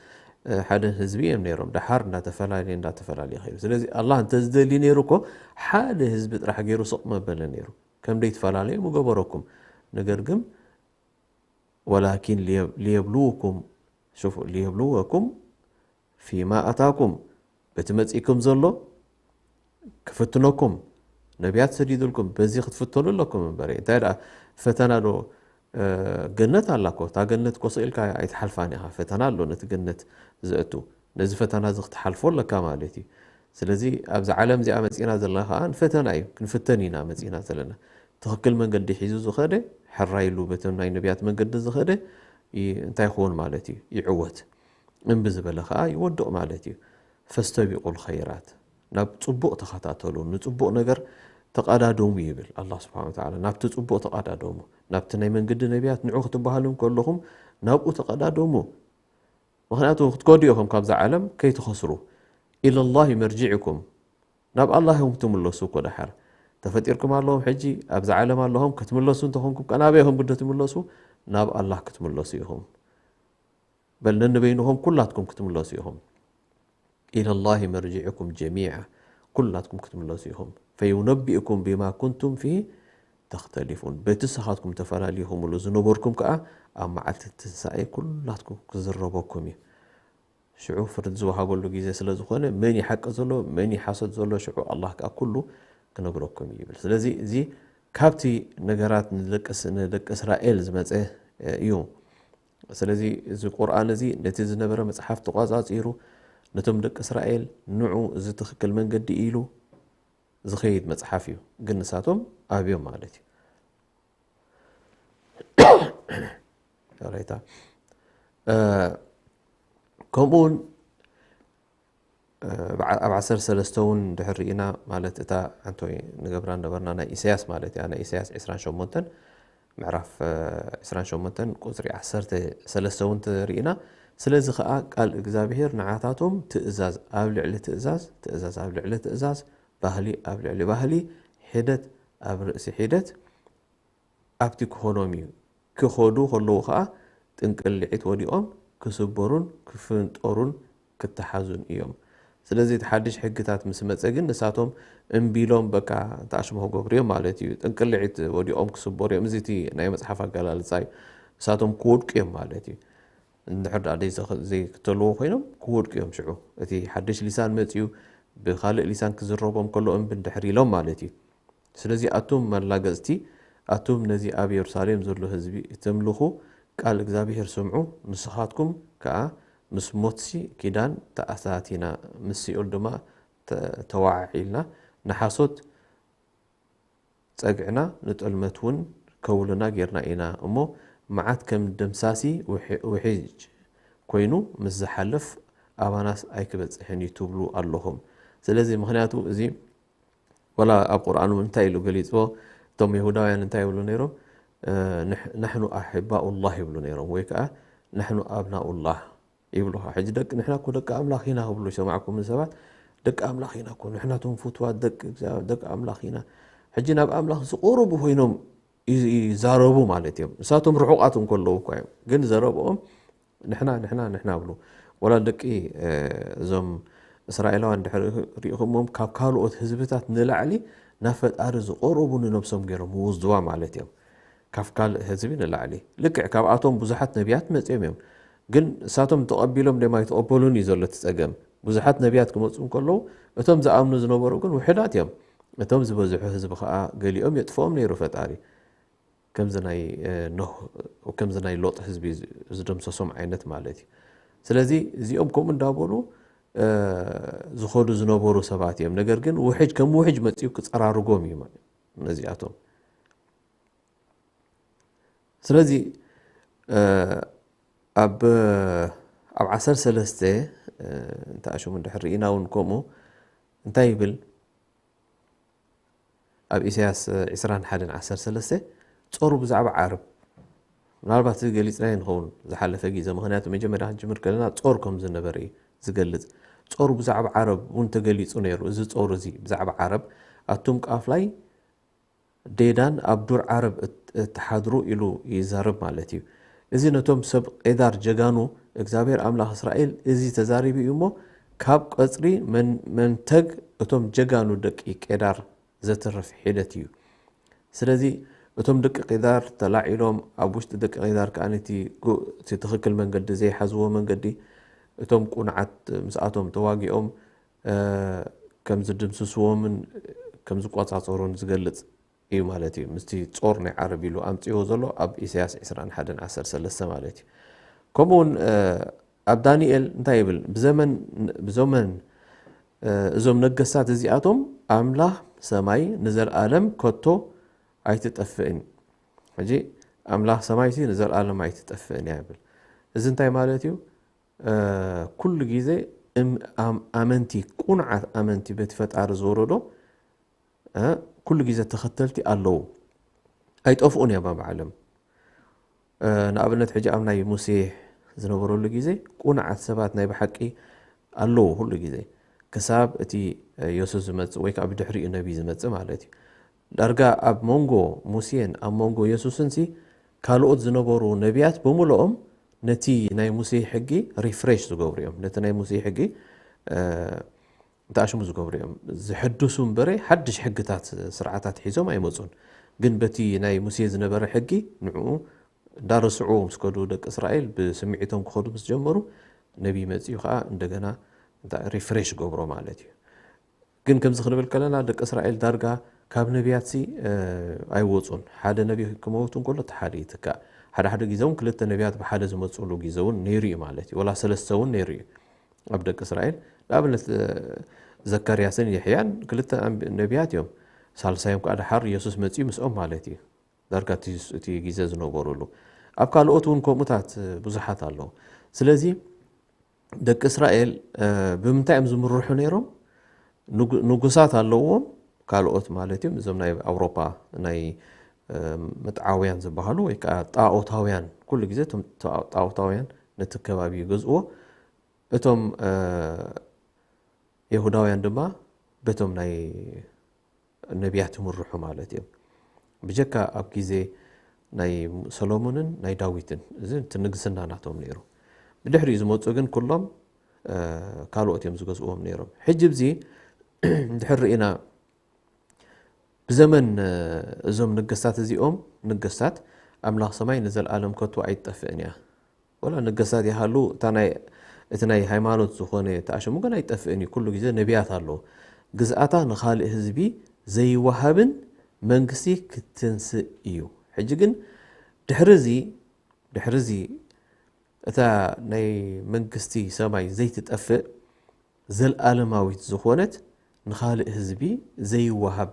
እ፣ ሓደ ህዝቢ እዮም ነይሮም። ደሓር እንዳተፈላለየ፣ እንዳተፈላለየ ኸይዱ። ስለዚ ኣላህ እንተዝደሊ ነይሩ እኮ፣ ሓደ ህዝቢ ጥራሕ ገይሩ ስቕ መበለ ነይሩ። ከም ደይተፈላለዩ ምገበረኩም። ነገር ግን ወላኪን ሊየ-፣ ሊየብልውኩም፣ ሹፉ፣ ሊየብልወኩም ፊማ ኣታኩም፣ በቲ መጺእኩም ዘሎ ክፍትነኩም፣ ነቢያት ሰዲዱልኩም፣ በዚ ክትፍተኑ ኣለኩም እምበር። እንታይ ደኣ ፈተና ዶ፣ እ፣ ገነት ኣላ እኮ፣ እታ ገነት እኮ ስቕ ኢልካ ኣይትሓልፋን ኢኻ። ፈተና ኣሎ ነቲ ገነት ዘእቱ። ነዚ ፈተና እዚ ክትሓልፎ ኣለካ ማለት እዩ። ስለዚ ኣብዚ ዓለም እዚኣ መጺእና ዘለና ከኣ ንፈተና እዩ፣ ክንፍተን ኢና መጺእና ዘለና። ትኽክል መንገዲ ሒዙ ዝኸደ ሕራይ ኢሉ በቶም ናይ ነቢያት መንገዲ ዝኸደ ይ-፣ እንታይ ይኸውን ማለት እዩ? ይዕወት። እምቢ ዝበለ ከኣ ይወድቕ ማለት እዩ። ፈስተቢቁል ኸይራት፣ ናብ ጽቡቕ ተኸታተሉ፣ ንጽቡቕ ነገር ተቐዳደሙ ይብል ኣላህ ስብሓነ ወተዓላ። ናብቲ ጽቡቕ ተቐዳደሙ፣ ናብቲ ናይ መንገዲ ነቢያት ንዑ ክትበሃሉ እንከለኹም ናብኡ ተቐዳደሙ። ምኽንያቱ ክትከዱ ኢኹም ካብዛ ዓለም ከይትኸስሩ። ኢለላሂ መርጂዕኩም፣ ናብ ኣላህ ኢኹም ክትምለሱ እኮ ደሓር። ተፈጢርኩም ኣለኹም ሕጂ ኣብዛ ዓለም ኣለኹም ክትምለሱ እንተኾንኩም ከ ናበይ ኢኹም ግደ ትምለሱ? ናብ ኣላህ ክትምለሱ ኢኹም። በል ነንበይንኹም ኩላትኩም ክትምለሱ ኢኹም። ኢለላሂ መርጂዕኩም ጀሚዓ፣ ኩላትኩም ክትምለሱ ኢኹም። ፈዩነቢእኩም ቢማ ኩንቱም ፊሂ ተኽተሊፉን፣ በቲ ንስኻትኩም ተፈላሊኹምሉ ዝነበርኩም ከኣ ኣብ መዓልቲ ትንሳኤ ኩላትኩም ክዝረበኩም እዩ። ሽዑ ፍርዲ ዝወሃበሉ ግዜ ስለ ዝኾነ መን እዩ ሓቂ ዘሎ መን እዩ ሓሶት ዘሎ ሽዑ ኣላህ ከኣ ኩሉ ክነግረኩም እዩ ይብል። ስለዚ እዚ ካብቲ ነገራት ንደቂ ስ-፣ ንደቂ እስራኤል ዝመጸ፣ እ፣ እዩ። ስለዚ እዚ ቁርኣን እዚ ነቲ ዝነበረ መጽሓፍ ተቋጻጺሩ ነቶም ደቂ እስራኤል ንዑ እዚ ትኽክል መንገዲ ኢሉ ዝኸይድ መጽሓፍ እዩ። ግን ንሳቶም ኣብዮም ማለት እዩ። ይቕሬታ። እ፣ ከምኡ እውን፣ እ፣ ኣብ ዓ-፣ ኣብ ዓሰርተ ሰለስተ እውን እንድሕር ርኢና፣ ማለት እታ ኣንቶይ ንገብራ ነበርና ናይ ኢሳያስ ማለት እያ፣ ናይ ኢሳያስ ዕስራን ሸሞንተን ምዕራፍ፣ እ፣ ዕስራን ሸሞንተን ቁጽሪ ዓሰርተ ሰለስተ እውን እንተርኢና፣ ስለዚ ኸኣ ቃል እግዚኣብሄር ንዓታቶም ትእዛዝ ኣብ ልዕሊ ትእዛዝ፣ ትእዛዝ ኣብ ልዕሊ ትእዛዝ፣ ባህሊ ኣብ ልዕሊ ባህሊ፣ ሒደት ኣብ ርእሲ ሒደት፣ ኣብቲ ክኾኖም እዩ። ክኸዱ ከለዉ ኸኣ ጥንቅልዒት ወዲቖም ክስበሩን ክፍንጠሩን ክተሓዙን እዮም። ስለዚ እቲ ሓድሽ ሕግታት ምስ መጸ ግን ንሳቶም እምቢ ኢሎም በቃ እንተኣሽሞ ክገብሩ እዮም ማለት እዩ። ጥንቅልዒት ወዲቖም ክስበሩ እዮም። እዚ እቲ ናይ መጽሓፍ ኣገላልጻ እዩ። ንሳቶም ክወድቁ እዮም ማለት እዩ። እንድሕር ደኣ ደይ-፣ ዘይክተልዎ ኮይኖም ክወድቁ እዮም ሽዑ። እቲ ሓድሽ ሊሳን መጺኡ ብኻልእ ሊሳን ክዝረቦም ከሎ እምቢ እንድሕር ኢሎም ማለት እዩ። ስለዚ ኣቱም መላገጽቲ፣ ኣቱም ነዚ ኣብ የሩሳሌም ዘሎ ህዝቢ እተምልኹ፣ ቃል እግዚኣብሄር ስምዑ፣ ንስኻትኩም ከኣ ምስ ሞትሲ ኪዳን ተኣታቲና፣ ምስ ሲኦል ድማ ተ-፣ ተወዓዒልና፣ ንሓሶት ጸግዕና፣ ንጠልመት እውን ከውልና ጌርና ኢና እሞ፣ መዓት ከም ደምሳሲ ውሒ-፣ ውሒጅ ኮይኑ ምስ ዝሓልፍ ኣባናስ ኣይክበጽሕን እዩ ትብሉ ኣለኹም። ስለዚ ምኽንያቱ እዚ ወላ ኣብ ቁርኣኑ እንታይ ኢሉ ገሊጽዎ? እቶም የሁዳውያን እንታይ ይብሉ ነይሮም? እ፣ ንሕ-፣ "ናሕኑ ኣሕባኡላህ" ይብሉ ነይሮም፣ ወይ ከኣ "ናሕኑ ኣብናኡላህ" ይብሉ። ሕጂ ደቂ፣ "ንሕና እኮ ደቂ ኣምላኽ ኢና" ክብሉ ይሰማዕኩም ሰባት፣ "ደቂ ኣምላኽ ኢና እኮ፣ ንሕና እቶም ፍቱዋት ደቂ እግዚኣብሔር፣ ደቂ ኣምላኽ ኢና።" ሕጂ ናብ ኣምላኽ ዝቐርቡ ኮይኖም ይ-፣ ይዛረቡ ማለት እዮም። ንሳቶም ርሑቓት እንከለዉ እኳ እዮም፣ ግን ዘረብኦም "ንሕና፣ ንሕና፣ ንሕና" ብሉ። ወላ ደቂ፣ እ፣ እዞም እስራኤላውያን ድሕሪ ርኢኹሞም፣ ካብ ካልኦት ህዝብታት ንላዕሊ ናብ ፈጣሪ ዝቐረቡ ንነብሶም ገይሮም ይወስድዋ ማለት እዮም። ካብ ካልእ ህዝቢ ንላዕሊ። ልክዕ ካብኣቶም ብዙሓት ነቢያት መጺኦም እዮም። ግን ንሳቶም ተቐቢሎም ደማ ኣይተቐበሉን እዩ ዘሎ እቲ ጸገም። ብዙሓት ነቢያት ክመጹ እንከለዉ፣ እቶም ዝኣምኑ ዝነበሩ ግን ውሑዳት እዮም። እቶም ዝበዝሑ ህዝቢ ኸኣ ገሊኦም የጥፍኦም ነይሩ ፈጣሪ። ከምዚ ናይ፣ እ፣ ኖህ፣ ከምዚ ናይ ሎጥ ህዝቢ ዝ-፣ ዝደምሰሶም ዓይነት ማለት እዩ። ስለዚ እዚኦም ከምኡ እንዳበሉ፣ እ፣ ዝኸዱ ዝነበሩ ሰባት እዮም። ነገር ግን ውሕጅ ከም ውሕጅ መጺኡ ክጸራርጎም እዩ ማለት ነዚኣቶም። ስለዚ፣ እ፣ ኣብ፣ ኣብ ዓሰርተ ሰለስተ፣ እ፣ እንተ ኣሽሙ እንድሕር ርኢና እውን ከምኡ እንታይ ይብል? ኣብ ኢሳያስ ዕስራን ሓደን ዓሰርተ ሰለስተ ጾሩ ብዛዕባ ዓረብ፣ ምናልባት እዚ ገሊጽናዮ ንኸውን ዝሓለፈ ግዜ፣ ምኽንያቱ መጀመርያ ክንጅምር ከለና ጾር ከም ዝነበረ እዩ ዝገልጽ። ጾሩ ብዛዕባ ዓረብ እውን ተገሊጹ ነይሩ። እዚ ጾር እዚ ብዛዕባ ዓረብ፣ ኣቱም ቃፍላይ ዴዳን ኣብ ዱር ዓረብ እት-፣ እትሓድሩ ኢሉ ይዛረብ ማለት እዩ። እዚ ነቶም ሰብ ቄዳር ጀጋኑ እግዚኣብሔር ኣምላኽ እስራኤል እዚ ተዛሪቡ እዩ እሞ፣ ካብ ቀጽሪ መን-፣ መንተግ እቶም ጀጋኑ ደቂ ቄዳር ዘትርፍ ሒደት እዩ። ስለዚ እቶም ደቂ ቄዳር ተላዒሎም፣ ኣብ ውሽጢ ደቂ ቄዳር ከኣ ነቲ ጉ-፣ እቲ ትኽክል መንገዲ ዘይሓዝዎ መንገዲ፣ እቶም ቁንዓት ምስኣቶም ተዋጊኦም፣ እ፣ ከም ዝድምስስዎምን ከም ዝቆጻጸሩን ዝገልጽ እዩ ማለት እዩ። ምስቲ ጾር ናይ ዓረብ ኢሉ ኣምጺዎ ዘሎ ኣብ ኢሳያስ ዕስራን ሓደን ዓሰርተ ሰለስተ ማለት እዩ። ከምኡ እውን፣ እ፣ ኣብ ዳንኤል እንታይ ይብል? ብዘመን፣ ብዘመን፣ እ፣ እዞም ነገስታት እዚኣቶም ኣምላኽ ሰማይ ንዘለኣለም ከቶ ኣይትጠፍእን። ሕጂ ኣምላኽ ሰማይሲ ንዘለኣለም ኣይትጠፍእን እያ ይብል። እዚ እንታይ ማለት እዩ? እ፣ ኩሉ ግዜ እም-፣ ኣም-፣ ኣመንቲ፣ ቁኑዓት ኣመንቲ በቲ ፈጣሪ ዝወረዶ፣ እ፣ ኩሉ ግዜ ተኸተልቲ ኣለዉ። ኣይጠፍኡን እዮም ኣብ ዓለም። እ፣ ንኣብነት ሕጂ ኣብ ናይ ሙሴ ዝነበረሉ ግዜ ቁኑዓት ሰባት ናይ ብሓቂ ኣለዉ ኩሉ ግዜ። ክሳብ እቲ፣ እ፣ የሱስ ዝመጽእ ወይ ከኣ ብድሕሪኡ ነቢ ዝመጽእ ማለት እዩ። ዳርጋ ኣብ መንጎ ሙሴን ኣብ መንጎ የሱስን ሲ ካልኦት ዝነበሩ ነቢያት ብምልኦም ነቲ ናይ ሙሴ ሕጊ ሪፍሬሽ ዝገብሩ እዮም። ነቲ ናይ ሙሴ ሕጊ፣ እ፣ እንተኣሽሙ ዝገብሩ እዮም። ዝሕድሱ እምበረ ሓድሽ ሕግታት፣ ስርዓታት ሒዞም ኣይመጹን። ግን በቲ ናይ ሙሴ ዝነበረ ሕጊ ንዕኡ እንዳረስዑ ምስ ከዱ ደቂ እስራኤል ብስምዒቶም ክኸዱ ምስ ጀመሩ ነቢይ መጺኡ ከኣ እንደገና እንታይ ሪፍሬሽ ገብሮ ማለት እዩ። ግን ከምዚ ክንብል ከለና ደቂ እስራኤል ዳርጋ ካብ ነቢያትሲ፣ እ፣ ኣይወጹን። ሓደ ነቢ ክመውት እንከሎ እቲ ሓደ ይትካእ። ሓደ ሓደ ግዜ እውን ክልተ ነቢያት ብሓደ ዝመጽሉ ግዜ እውን ነይሩ እዩ ማለት እዩ። ወላ ሰለስተ እውን ነይሩ እዩ ኣብ ደቂ እስራኤል። ንኣብነት፣ እ፣ ዘካርያስን የሕያን ክልተ ኣንብ-፣ ነቢያት እዮም። ሳልሳዮም ከኣ ደሓር የሱስ መጺኡ ምስኦም ማለት እዩ። ዳርጋ እቲ፣ እቲ ግዜ ዝነበሩሉ። ኣብ ካልኦት እውን ከምኡታት ብዙሓት ኣለዉ። ስለዚ ደቂ እስራኤል፣ እ፣ ብምንታይ እዮም ዝምርሑ ነይሮም? ንጉ-፣ ንጉሳት ኣለዎም፣ ካልኦት ማለት እዮም። እዞም ናይ ኣውሮፓ ናይ፣ እ፣ ምጥዓውያን ዝበሃሉ ወይ ከኣ ጣኦታውያን፣ ኩሉ ግዜ እቶም ጣ-፣ ጣኦታውያን ነቲ ከባቢ ይገዝእዎ። እቶም፣ እ፣ የሁዳውያን ድማ በቶም ናይ ነቢያት ይምርሑ ማለት እዮም። ብጀካ ኣብ ግዜ ናይ ሰሎሞንን ናይ ዳዊትን፣ እዚ እቲ ንግስና ናቶም ነይሩ። ብድሕሪኡ ዝመጹ ግን ኩሎም፣ እ፣ ካልኦት እዮም ዝገዝእዎም ነይሮም። ሕጂ እዚ እንድሕር ርኢና ብዘመን፣ እ፣ እዞም ነገስታት እዚኦም፣ ነገስታት ኣምላኽ ሰማይ ንዘለኣለም ከቶ ኣይትጠፍእን እያ። ወላ ነገስታት ይሃሉ፣ እታ ናይ፣ እቲ ናይ ሃይማኖት ዝኾነ ተኣሽሙ ግን ኣይጠፍእን እዩ። ኩሉ ግዜ ነቢያት ኣለዉ። ግዝኣታ ንኻልእ ህዝቢ ዘይወሃብን መንግስቲ ክትንስእ እዩ። ሕጂ ግን ድሕሪ እዚ፣ ድሕሪ እዚ እታ ናይ መንግስቲ ሰማይ ዘይትጠፍእ፣ ዘልኣለማዊት ዝኾነት፣ ንኻልእ ህዝቢ ዘይወሃብ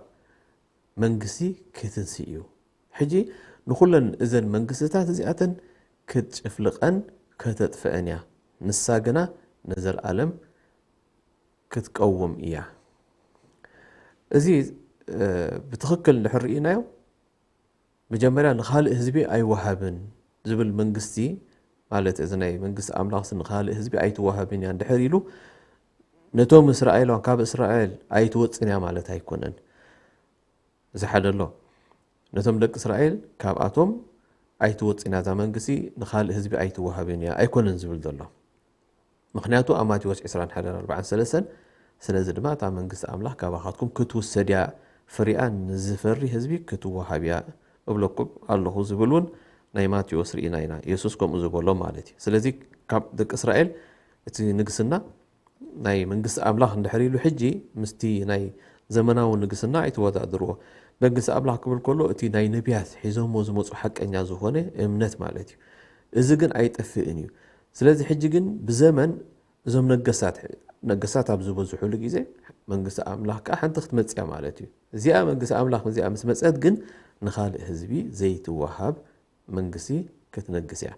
መንግስቲ ክትንስእ እዩ። ሕጂ ንኹለን እዘን መንግስትታት እዚኣተን ክትጭፍልቐን ከተጥፍአን እያ። ንሳ ግና ንዘለኣለም ክትቀውም እያ። እዚ፣ እ፣ ብትኽክል እንድሕር ርኢናዮ፣ መጀመርያ ንኻልእ ህዝቢ ኣይወሃብን ዝብል መንግስቲ፣ ማለት እዚ ናይ መንግስቲ ኣምላኽሲ ንኻልእ ህዝቢ ኣይትወሃብን እያ እንድሕር ኢሉ፣ ነቶም እስራኤላውያን ካብ እስራኤል ኣይትወጽን እያ ማለት ኣይኮነን። እዚ ሓደ ኣሎ። ነቶም ደቂ እስራኤል ካብኣቶም ኣይትወጽን እያ እዛ መንግስቲ፣ ንኻልእ ህዝቢ ኣይትወሃብን እያ ኣይኮነን ዝብል ዘሎ። ምኽንያቱ ኣብ ማቴዎስ ዕስራን ሓደን ኣርባዓን ሰለስተን፣ ስለዚ ድማ እታ መንግስቲ ኣምላኽ ካባኻትኩም ክትውሰድ እያ፣ ፍሪኣ ንዝፈሪ ህዝቢ ክትወሃብ እያ እብለኩም ኣለኹ ዝብል እውን ናይ ማቴዎስ ርኢና ኢና። የሱስ ከምኡ ዝበሎም ማለት እዩ። ስለዚ ካብ ደቂ እስራኤል እቲ ንግስና ናይ መንግስቲ ኣምላኽ እንድሕር ኢሉ ሕጂ ምስቲ ናይ ዘመናዊ ንግስና ኣይትወዳድርዎ። መንግስቲ ኣምላኽ ክብል ከሎ እቲ ናይ ነቢያት ሒዞሞ ዝመፁ ሓቀኛ ዝኾነ እምነት ማለት እዩ። እዚ ግን ኣይጠፍእን እዩ። ስለዚ ሕጂ ግን ብዘመን እዞም ነገስታት፣ ነገስታት ኣብ ዝበዝሑሉ ግዜ መንግስቲ ኣምላኽ ከዓ ሓንቲ ክትመፅእ እያ ማለት እዩ። እዚኣ መንግስቲ ኣምላኽ እዚኣ ምስ መፀት ግን ንኻልእ ህዝቢ ዘይትወሃብ መንግስቲ ክትነግስ እያ።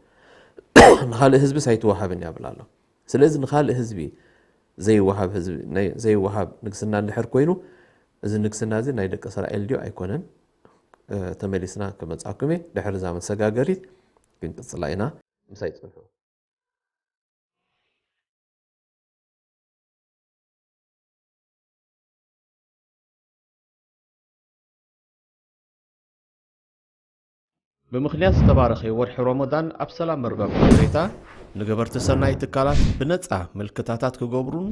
ንኻልእ ህዝብስ ኣይትወሃብን እያ ብላ ኣሎ። ስለዚ ንኻልእ ህዝቢ ዘይወሃብ ህዝቢ፣ ናይ፣ ዘይወሃብ ንግስና እንድሕር ኮይኑ፣ እዚ ንግስና እዚ ናይ ደቂ እስራኤል ድዩ ኣይኮነን? እ፣ ተመሊስና ክመጻኩም እየ። ድሕሪ እዛ መሰጋገሪት ክንቅጽላ ኢና። ምሳይ ጽንሑ። ብምኽንያት ዝተባረኸ ወርሒ ሮሞዳን ኣብ ሰላም መርበብ ሓበሬታ ንገበርቲ ሰናይ ትካላት ብነጻ ምልክታታት ክገብሩን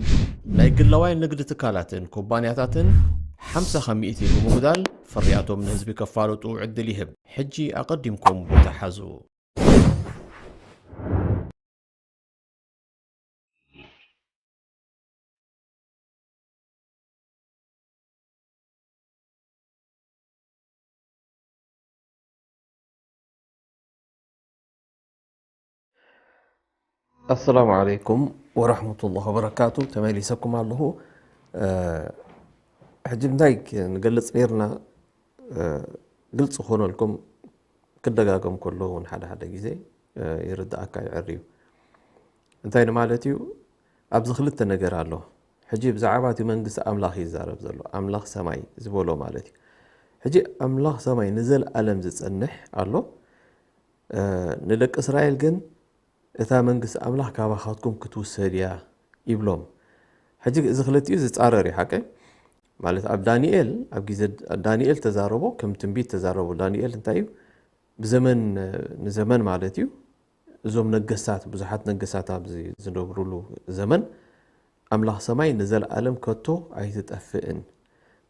ናይ ግላዋይ ንግዲ ትካላትን ኩባንያታትን ሓምሳ ካብ ሚእቲ ብምጉዳል ፍርያቶም ንህዝቢ ከፋልጡ ዕድል ይህብ። ሕጂ ኣቐዲምኩም ቦታ ሓዙ። ኣሰላሙ ዓለይኩም ወረሕመቱላሂ ወበረካቱ። ተመሊሰኩም ኣለኹ። እ፣ ሕጂ እንታይ ክንገልጽ ነይርና? እ፣ ግልጺ ክኾነልኩም ክደጋገም ከሎ እውን ሓደ ሓደ ግዜ፣ እ፣ ይርድኣካ ይዕር እዩ። እንታይ ንማለት እዩ? ኣብዚ ክልተ ነገር ኣሎ። ሕጂ ብዛዕባ እቲ መንግስቲ ኣምላኽ እዩ ዝዛረብ ዘሎ። ኣምላኽ ሰማይ ዝበሎ ማለት እዩ። ሕጂ ኣምላኽ ሰማይ ንዘለኣለም ዝጸንሕ ኣሎ። እ፣ ንደቂ እስራኤል ግን እታ መንግስቲ ኣምላኽ ካባኻትኩም ክትውሰድ እያ ይብሎም። ሕጂ እዚ ክልቲኡ ዝጻረር እዩ ሓቀይ። ማለት ኣብ ዳንኤል፣ ኣብ ግዜ ዳንኤል ተዛረቦ፣ ከም ትንቢት ተዛረቦ። ዳንኤል እንታይ እዩ? ብዘመን፣ ንዘመን ማለት እዩ። እዞም ነገስታት፣ ብዙሓት ነገስታት ኣብዚ ዝነብሩሉ ዘመን፣ ኣምላኽ ሰማይ ንዘለኣለም ከቶ ኣይትጠፍእን፣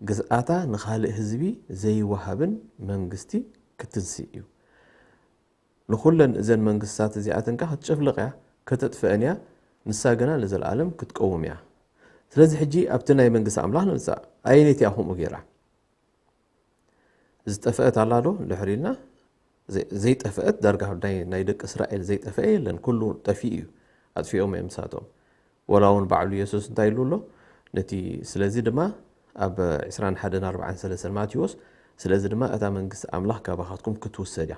ግዝኣታ ንኻልእ ህዝቢ ዘይወሃብን መንግስቲ ክትንስእ እዩ። ንኹለን እዘን መንግስታት እዚኣተን ከኣ ክትጭፍልቕ እያ፣ ከተጥፍአን እያ፣ ንሳ ግና ንዘለኣለም ክትቀውም እያ። ስለዚ ሕጂ ኣብቲ ናይ መንግስቲ ኣምላኽ ንምጻእ፣ ኣየነይቲ እያ ከምኡ ገይራ? ዝጠፍአት ኣላ ዶ እንድሕር ኢልና፣ ዘይ-፣ ዘይጠፍአት ዳርጋ ናይ፣ ናይ ደቂ እስራኤል ዘይጠፍአ የለን፣ ኩሉ ጠፊኡ እዩ፣ ኣጥፊኦም እዮም ንሳቶም። ወላ እውን ባዕሉ የሱስ እንታይ ኢሉ ኣሎ? ነቲ፣ ስለዚ ድማ ኣብ ዕስራን ሓደን ኣርባዓን ሰለስተን ማቴዎስ፣ ስለዚ ድማ እታ መንግስቲ ኣምላኽ ካባኻትኩም ክትውሰድ እያ።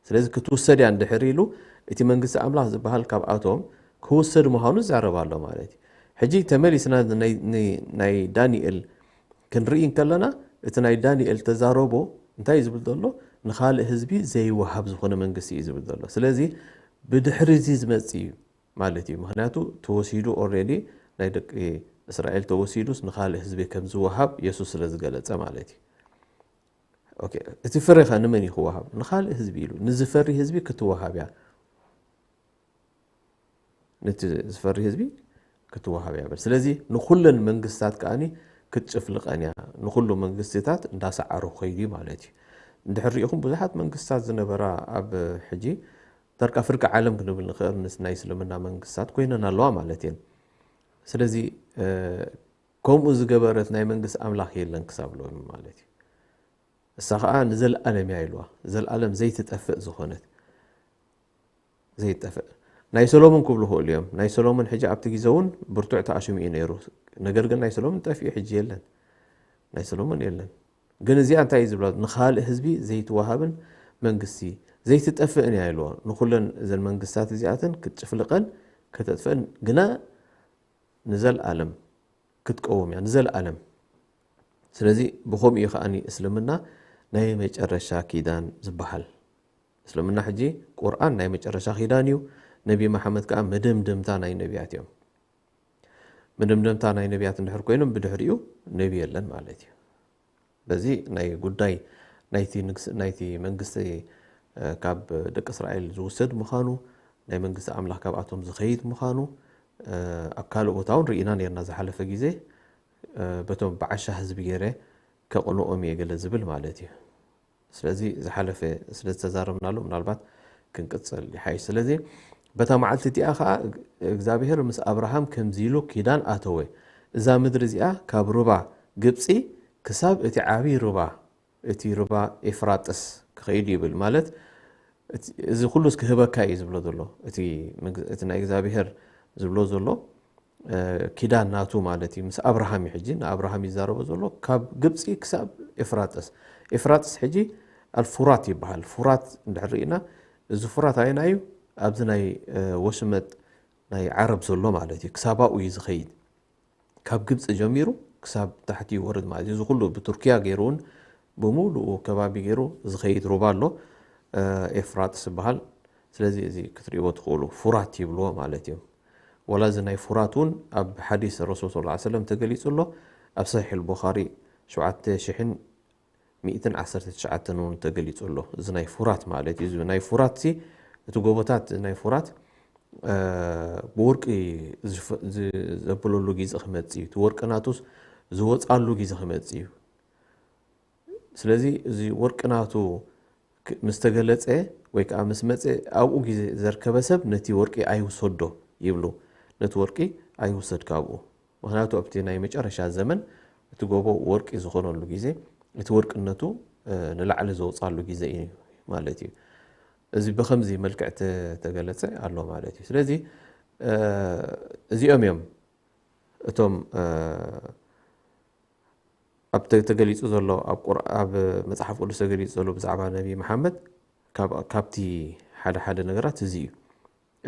ስለዚ ክትውሰድ እያ እንድሕር ኢሉ፣ እቲ መንግስቲ ኣምላኽ ዝበሃል ካብኣቶም ክውሰድ ምዃኑ ይዛረብ ኣሎ ማለት እዩ። ሕጂ ተመሊስና ናይ፣ ን-፣ ናይ ዳንኤል ክንርኢ እንከለና፣ እቲ ናይ ዳንኤል ተዛረቦ እንታይ እዩ ዝብል ዘሎ? ንኻልእ ህዝቢ ዘይወሃብ ዝኾነ መንግስቲ እዩ ዝብል ዘሎ። ስለዚ ብድሕሪ እዚ ዝመጽእ እዩ ማለት እዩ። ምኽንያቱ ተወሲዱ፣ ኦልሬዲ ናይ ደቂ እስራኤል ተወሲዱስ ንኻልእ ህዝቢ ከም ዝወሃብ የሱስ ስለ ዝገለጸ ማለት እዩ። ኦኬ፣ እቲ ፍረ ኸ ንመን እዩ ክወሃብ? ንኻልእ ህዝቢ ኢሉ፣ ንዝፈሪ ህዝቢ ክትወሃብ እያ። ነቲ ዝፈሪ ህዝቢ ክትወሃብ እያ በል። ስለዚ ንኹለን መንግስታት ከኣኒ ክትጭፍልቐን እያ። ንኹሉ መንግስታት እንዳሰዓሩ ኸይዱ እዩ ማለት እዩ። እንድሕር ሪኢኹም ብዙሓት መንግስታት ዝነበራ ኣብ ሕጂ ዳርጋ ፍርቂ ዓለም ክንብል ንኽእል ምስ ናይ እስልምና መንግስታት ኮይነን ኣለዋ ማለት እየን። ስለዚ፣ እ፣ ከምኡ ዝገበረት ናይ መንግስቲ ኣምላኽ የለን ክሳብ ሎሚ ማለት እዩ። እሳ ኸኣ ንዘለኣለም እያ ኢልዋ። ዘለኣለም ዘይትጠፍእ ዝኾነት። ዘይጠፍእ። ናይ ሰሎሞን ክብሉ ይኽእሉ እዮም። ናይ ሰሎሞን ሕጂ ኣብቲ ግዜ እውን ብርቱዕ ተኣሽሙ እዩ ነይሩ። ነገር ግን ናይ ሰሎሞን ጠፊኡ ሕጂ የለን። ናይ ሰሎሞን የለን። ግን እዚኣ እንታይ እዩ ዝብላ? ንኻልእ ህዝቢ ዘይትወሃብን መንግስቲ ዘይትጠፍእን እያ ኢልዎ። ንኹለን እዘን መንግስታት እዚኣተን ክትጭፍልቐን ከተጥፍአን ግና ንዘለኣለም ክትቀውም እያ፣ ንዘለኣለም። ስለዚ ብኸምኡ እዩ ከኣ እስልምና ናይ መጨረሻ ኪዳን ዝበሃል። እስልምና ሕጂ ቁርኣን ናይ መጨረሻ ኪዳን እዩ። ነቢ መሓመድ ከኣ መደምደምታ ናይ ነቢያት እዮም። መደምደምታ ናይ ነቢያት እንድሕር ኮይኖም ብድሕሪኡ ነቢ የለን ማለት እዩ። በዚ ናይ ጉዳይ ናይቲ ንግስ ናይቲ መንግስቲ ካብ ደቂ እስራኤል ዝውሰድ ምዃኑ፣ ናይ መንግስቲ ኣምላኽ ካብኣቶም ዝኸይድ ምዃኑ ኣብ ካልእ ቦታ እውን ርኢና ነርና። ዝሓለፈ ግዜ በቶም ብዓሻ ህዝቢ ገይረ ከቕንኦም እየ ገለ ዝብል ማለት እዩ። ስለዚ ዝሓለፈ ስለ ዝተዛረብናሉ ምናልባት ክንቅጽል ይሓይሽ። ስለዚ በታ መዓልቲ እቲኣ ኸዓ እግዚኣብሔር ምስ ኣብርሃም ከምዚ ኢሉ ኪዳን ኣተወ፣ እዛ ምድሪ እዚኣ ካብ ሩባ ግብፂ ክሳብ እቲ ዓብዪ ሩባ፣ እቲ ሩባ ኤፍራጥስ ክኸይድ ይብል። ማለት እቲ- እዚ ኩሉስ ክህበካ እዩ ዝብሎ ዘሎ። እቲ ምግ- እቲ ናይ እግዚኣብሔር ዝብሎ ዘሎ እ፣ ኪዳን ናቱ ማለት እዩ። ምስ ኣብርሃም እዩ ሕጂ ንኣብርሃም ይዛረቦ ዘሎ፣ ካብ ግብፂ ክሳብ ኤፍራጥስ። ኤፍራጥስ ሕጂ ኣልፉራት ይበሃል። ፉራት እንድሕር ርኢና፣ እዚ ፉራት ኣየና እዩ? ኣብዚ ናይ እ፣ ወሽመጥ ናይ ዓረብ ዘሎ ማለት እዩ። ክሳብ ኣብኡ እዩ ዝኸይድ። ካብ ግብፂ ጀሚሩ ክሳብ ታሕቲ ይወርድ ማለት እዩ። እዚ ኩሉ ብቱርኪያ ገይሩ እውን ብምሉኡ ከባቢ ገይሩ ዝኸይድ ሩባ ኣሎ፣ እ፣ ኤፍራጥስ ይበሃል። ስለዚ እዚ ክትርእይዎ ትኽእሉ፣ ፉራት ይብልዎ ማለት እዩ። ወላ እዚ ናይ ፉራት እውን ኣብ ሓዲስ ረሱል ሰለላሁ ዐለይሂ ወሰለም ተገሊጹ ኣሎ። ኣብ ሰሒሕ ኣልቡኻሪ ሸውዓተ ሽሕን ሚእትን ዓሰርተ ትሽዓተን እውን ተገሊጹ ኣሎ። እዚ ናይ ፉራት ማለት እዩ። እዚ ናይ ፉራት ሲ እቲ ጎቦታት ናይ ፉራት እ፣ ብወርቂ ዝፈ- ዝ- ዘብለሉ ግዜ ክመጽእ እዩ። እቲ ወርቂ ናቱስ ዝወጻሉ ግዜ ክመጽእ እዩ። ስለዚ እዚ ወርቂ ናቱ ክ- ምስ ተገለጸ ወይ ከዓ ምስ መጸ ኣብኡ ግዜ ዘርከበ ሰብ ነቲ ወርቂ ኣይውሰዶ ይብሉ። ነቲ ወርቂ ኣይውሰድ ካብኡ። ምኽንያቱ ኣብቲ ናይ መጨረሻ ዘመን እቲ ጎቦ ወርቂ ዝኾነሉ ግዜ እቲ ወርቅነቱ እ፣ ንላዕሊ ዘውጻሉ ግዜ እዩ ማለት እዩ። እዚ ብኸምዚ መልክዕ ተ- ተገለጸ ኣሎ ማለት እዩ። ስለዚ እ፣ እዚኦም እዮም እቶም እ፣ ኣብ ተ- ተገሊጹ ዘሎ ኣብ ቁር- ኣብ መጽሓፍ ቅዱስ ተገሊጹ ዘሎ ብዛዕባ ነቢ መሓመድ ካብ- ካብቲ ሓደ ሓደ ነገራት እዚ እዩ።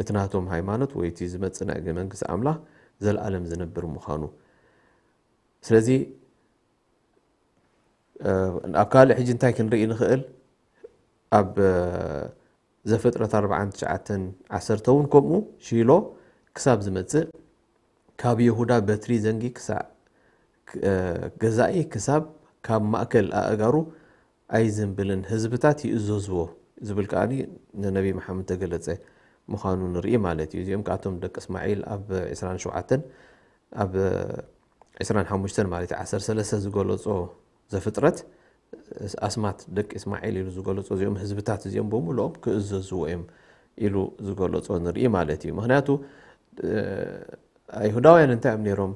እቲ ናቶም ሃይማኖት ወይ እቲ ዝመጽእ ናይ መንግስቲ ኣምላኽ ዘለኣለም ዝነብር ምዃኑ። ስለዚ እ፣ ኣብ ካልእ ሕጂ እንታይ ክንርኢ ንኽእል? ኣብ እ፣ ዘፍጥረት ኣርባዓን ትሽዓተን ዓሰርተ እውን ከምኡ ሺሎ ክሳብ ዝመጽእ ካብ ይሁዳ በትሪ ዘንጊ ክሳዕ እ፣ ገዛኢ ክሳብ ካብ ማእከል ኣእጋሩ ኣይዝንብልን ህዝብታት ይእዘዝዎ ዝብል ከኣ ንነቢ መሓመድ ተገለጸ ምዃኑ ንርኢ ማለት እዩ። እዚኦም ከኣቶም ደቂ እስማዒል ኣብ ዕስራን ሸውዓተን ኣብ ዕስራን ሓሙሽተን ማለት እዩ፣ ዓሰርተ ሰለስተ ዝገለጾ ዘፍጥረት ኣስማት ደቂ እስማዒል ኢሉ ዝገለጾ እዚኦም ህዝብታት እዚኦም ብምልኦም ክእዘዝዎ እዮም ኢሉ ዝገለጾ ንርኢ ማለት እዩ። ምኽንያቱ እ፣ ኣይሁዳውያን እንታይ እዮም ነይሮም?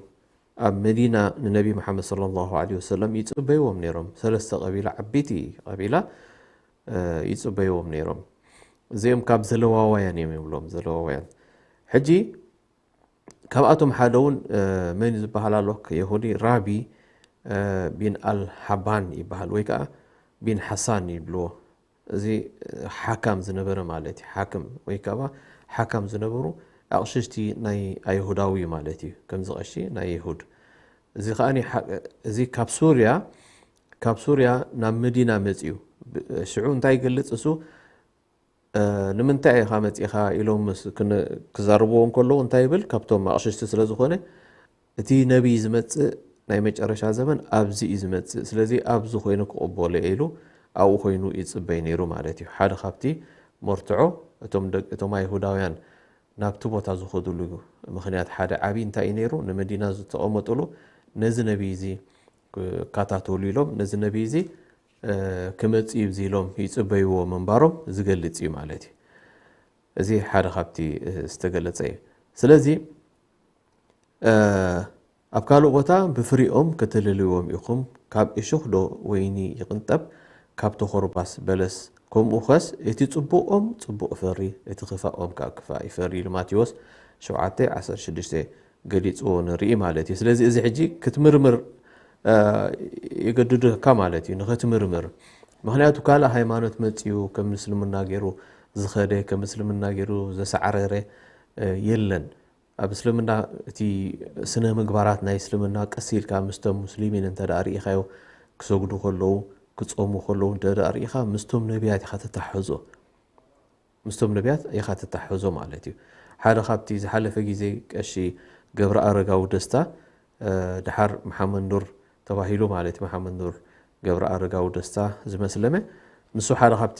ኣብ መዲና ንነቢ መሓመድ ሰለላሁ ዐለይሂ ወሰለም ይጽበይዎም ነይሮም። ሰለስተ ቀቢላ፣ ዓበይቲ ቀቢላ እ፣ ይጽበይዎም ነይሮም። እዚኦም ካብ ዘለዋዋያን እዮም ይብሎም፣ ዘለዋዋያን። ሕጂ ካብኣቶም ሓደ እውን እ፣ መን ዝበሃል ኣሎ? የሁዲ ራቢ እ፣ ቢን ኣል ሓባን ይበሃል ወይ ከዓ ቢን ሓሳን ይብልዎ። እዚ ሓካም ዝነበረ ማለት እዩ። ሓክም ወይ ከዓ ሓካም ዝነበሩ ኣቕሽሽቲ ናይ ኣይሁዳዊ ማለት እዩ። ከምዚ ቀሺ ናይ ይሁድ። እዚ ከኣ እዚ ካብ ሱርያ ካብ ሱርያ ናብ መዲና መጽዩ። ብ- ሽዑ እንታይ ይገልጽ እሱ? እ፣ ንምንታይ ኢኻ መጺኻ ኢሎም ምስ- ክን- ክዛረብዎ እንከለዉ እንታይ ይብል? ካብቶም ኣቕሽሽቲ ስለ ዝኾነ እቲ ነቢይ ዝመጽእ ናይ መጨረሻ ዘመን ኣብዚ እዩ ዝመጽእ፣ ስለዚ ኣብዚ ኮይኑ ክቕበሎ እየ ኢሉ ኣብኡ ኮይኑ ይጽበይ ነይሩ ማለት እዩ። ሓደ ካብቲ መርትዖ እቶም ደቅ- እቶም ኣይሁዳውያን ናብቲ ቦታ ዝኸድሉ ምኽንያት ሓደ ዓብዪ እንታይ እዩ ነይሩ? ንመዲና ዝተቐመጥሉ ነዚ ነቢይ እዚ ክከታተሉ ኢሎም ነዚ ነቢይ እዚ እ፣ ክመጽእ እዩ ኢሎም ይጽበይዎ ምንባሮም ዝገልጽ እዩ ማለት እዩ። እዚ ሓደ ካብቲ እ፣ ዝተገለጸ እዩ። ስለዚ እ፣ ኣብ ካልእ ቦታ ብፍሪኦም ከተለልዎም ኢኹም፣ ካብ እሾኽ ዶ ወይኒ ይቕንጠብ፣ ካብ ተኾርባስ በለስ? ከምኡ ኸስ እቲ ጽቡቕ ኦም ጽቡቕ ይፈሪ፣ እቲ ክፋእ ኦም ከኣ ክፋእ ይፈሪ ኢሉ ማቴዎስ ሸውዓተ ዓሰርተ ሽዱሽተ ገሊጽዎ ንርኢ ማለት እዩ። ስለዚ እዚ ሕጂ ክትምርምር እ፣ የገድደካ ማለት እዩ፣ ንኸትምርምር። ምኽንያቱ ካልእ ሃይማኖት መጺኡ ከም እስልምና ገይሩ ዝኸደ፣ ከም እስልምና ገይሩ ዘሳዕረረ የለን። ኣብ እስልምና እቲ ስነ ምግባራት ናይ እስልምና ቀስ ኢልካ ምስቶም ሙስሊሚን እንተ ደኣ ርኢኻዮ፣ ክሰግዱ ከለዉ፣ ክጾሙ ከለዉ እንተ ደኣ ርኢኻ፣ ምስቶም ነቢያት ኢኻ ተተሓሕዞ። ምስቶም ነቢያት ኢኻ ተተሓሕዞ ማለት እዩ። ሓደ ካብቲ ዝሓለፈ ግዜ ቀሺ ገብረ ኣረጋዊ ደስታ፣ ደሓር መሓመድ ኑር ተባሂሉ ማለት እዩ፣ መሓመድ ኑር ገብረ ኣረጋዊ ደስታ ዝመስለመ፣ ንሱ ሓደ ካብቲ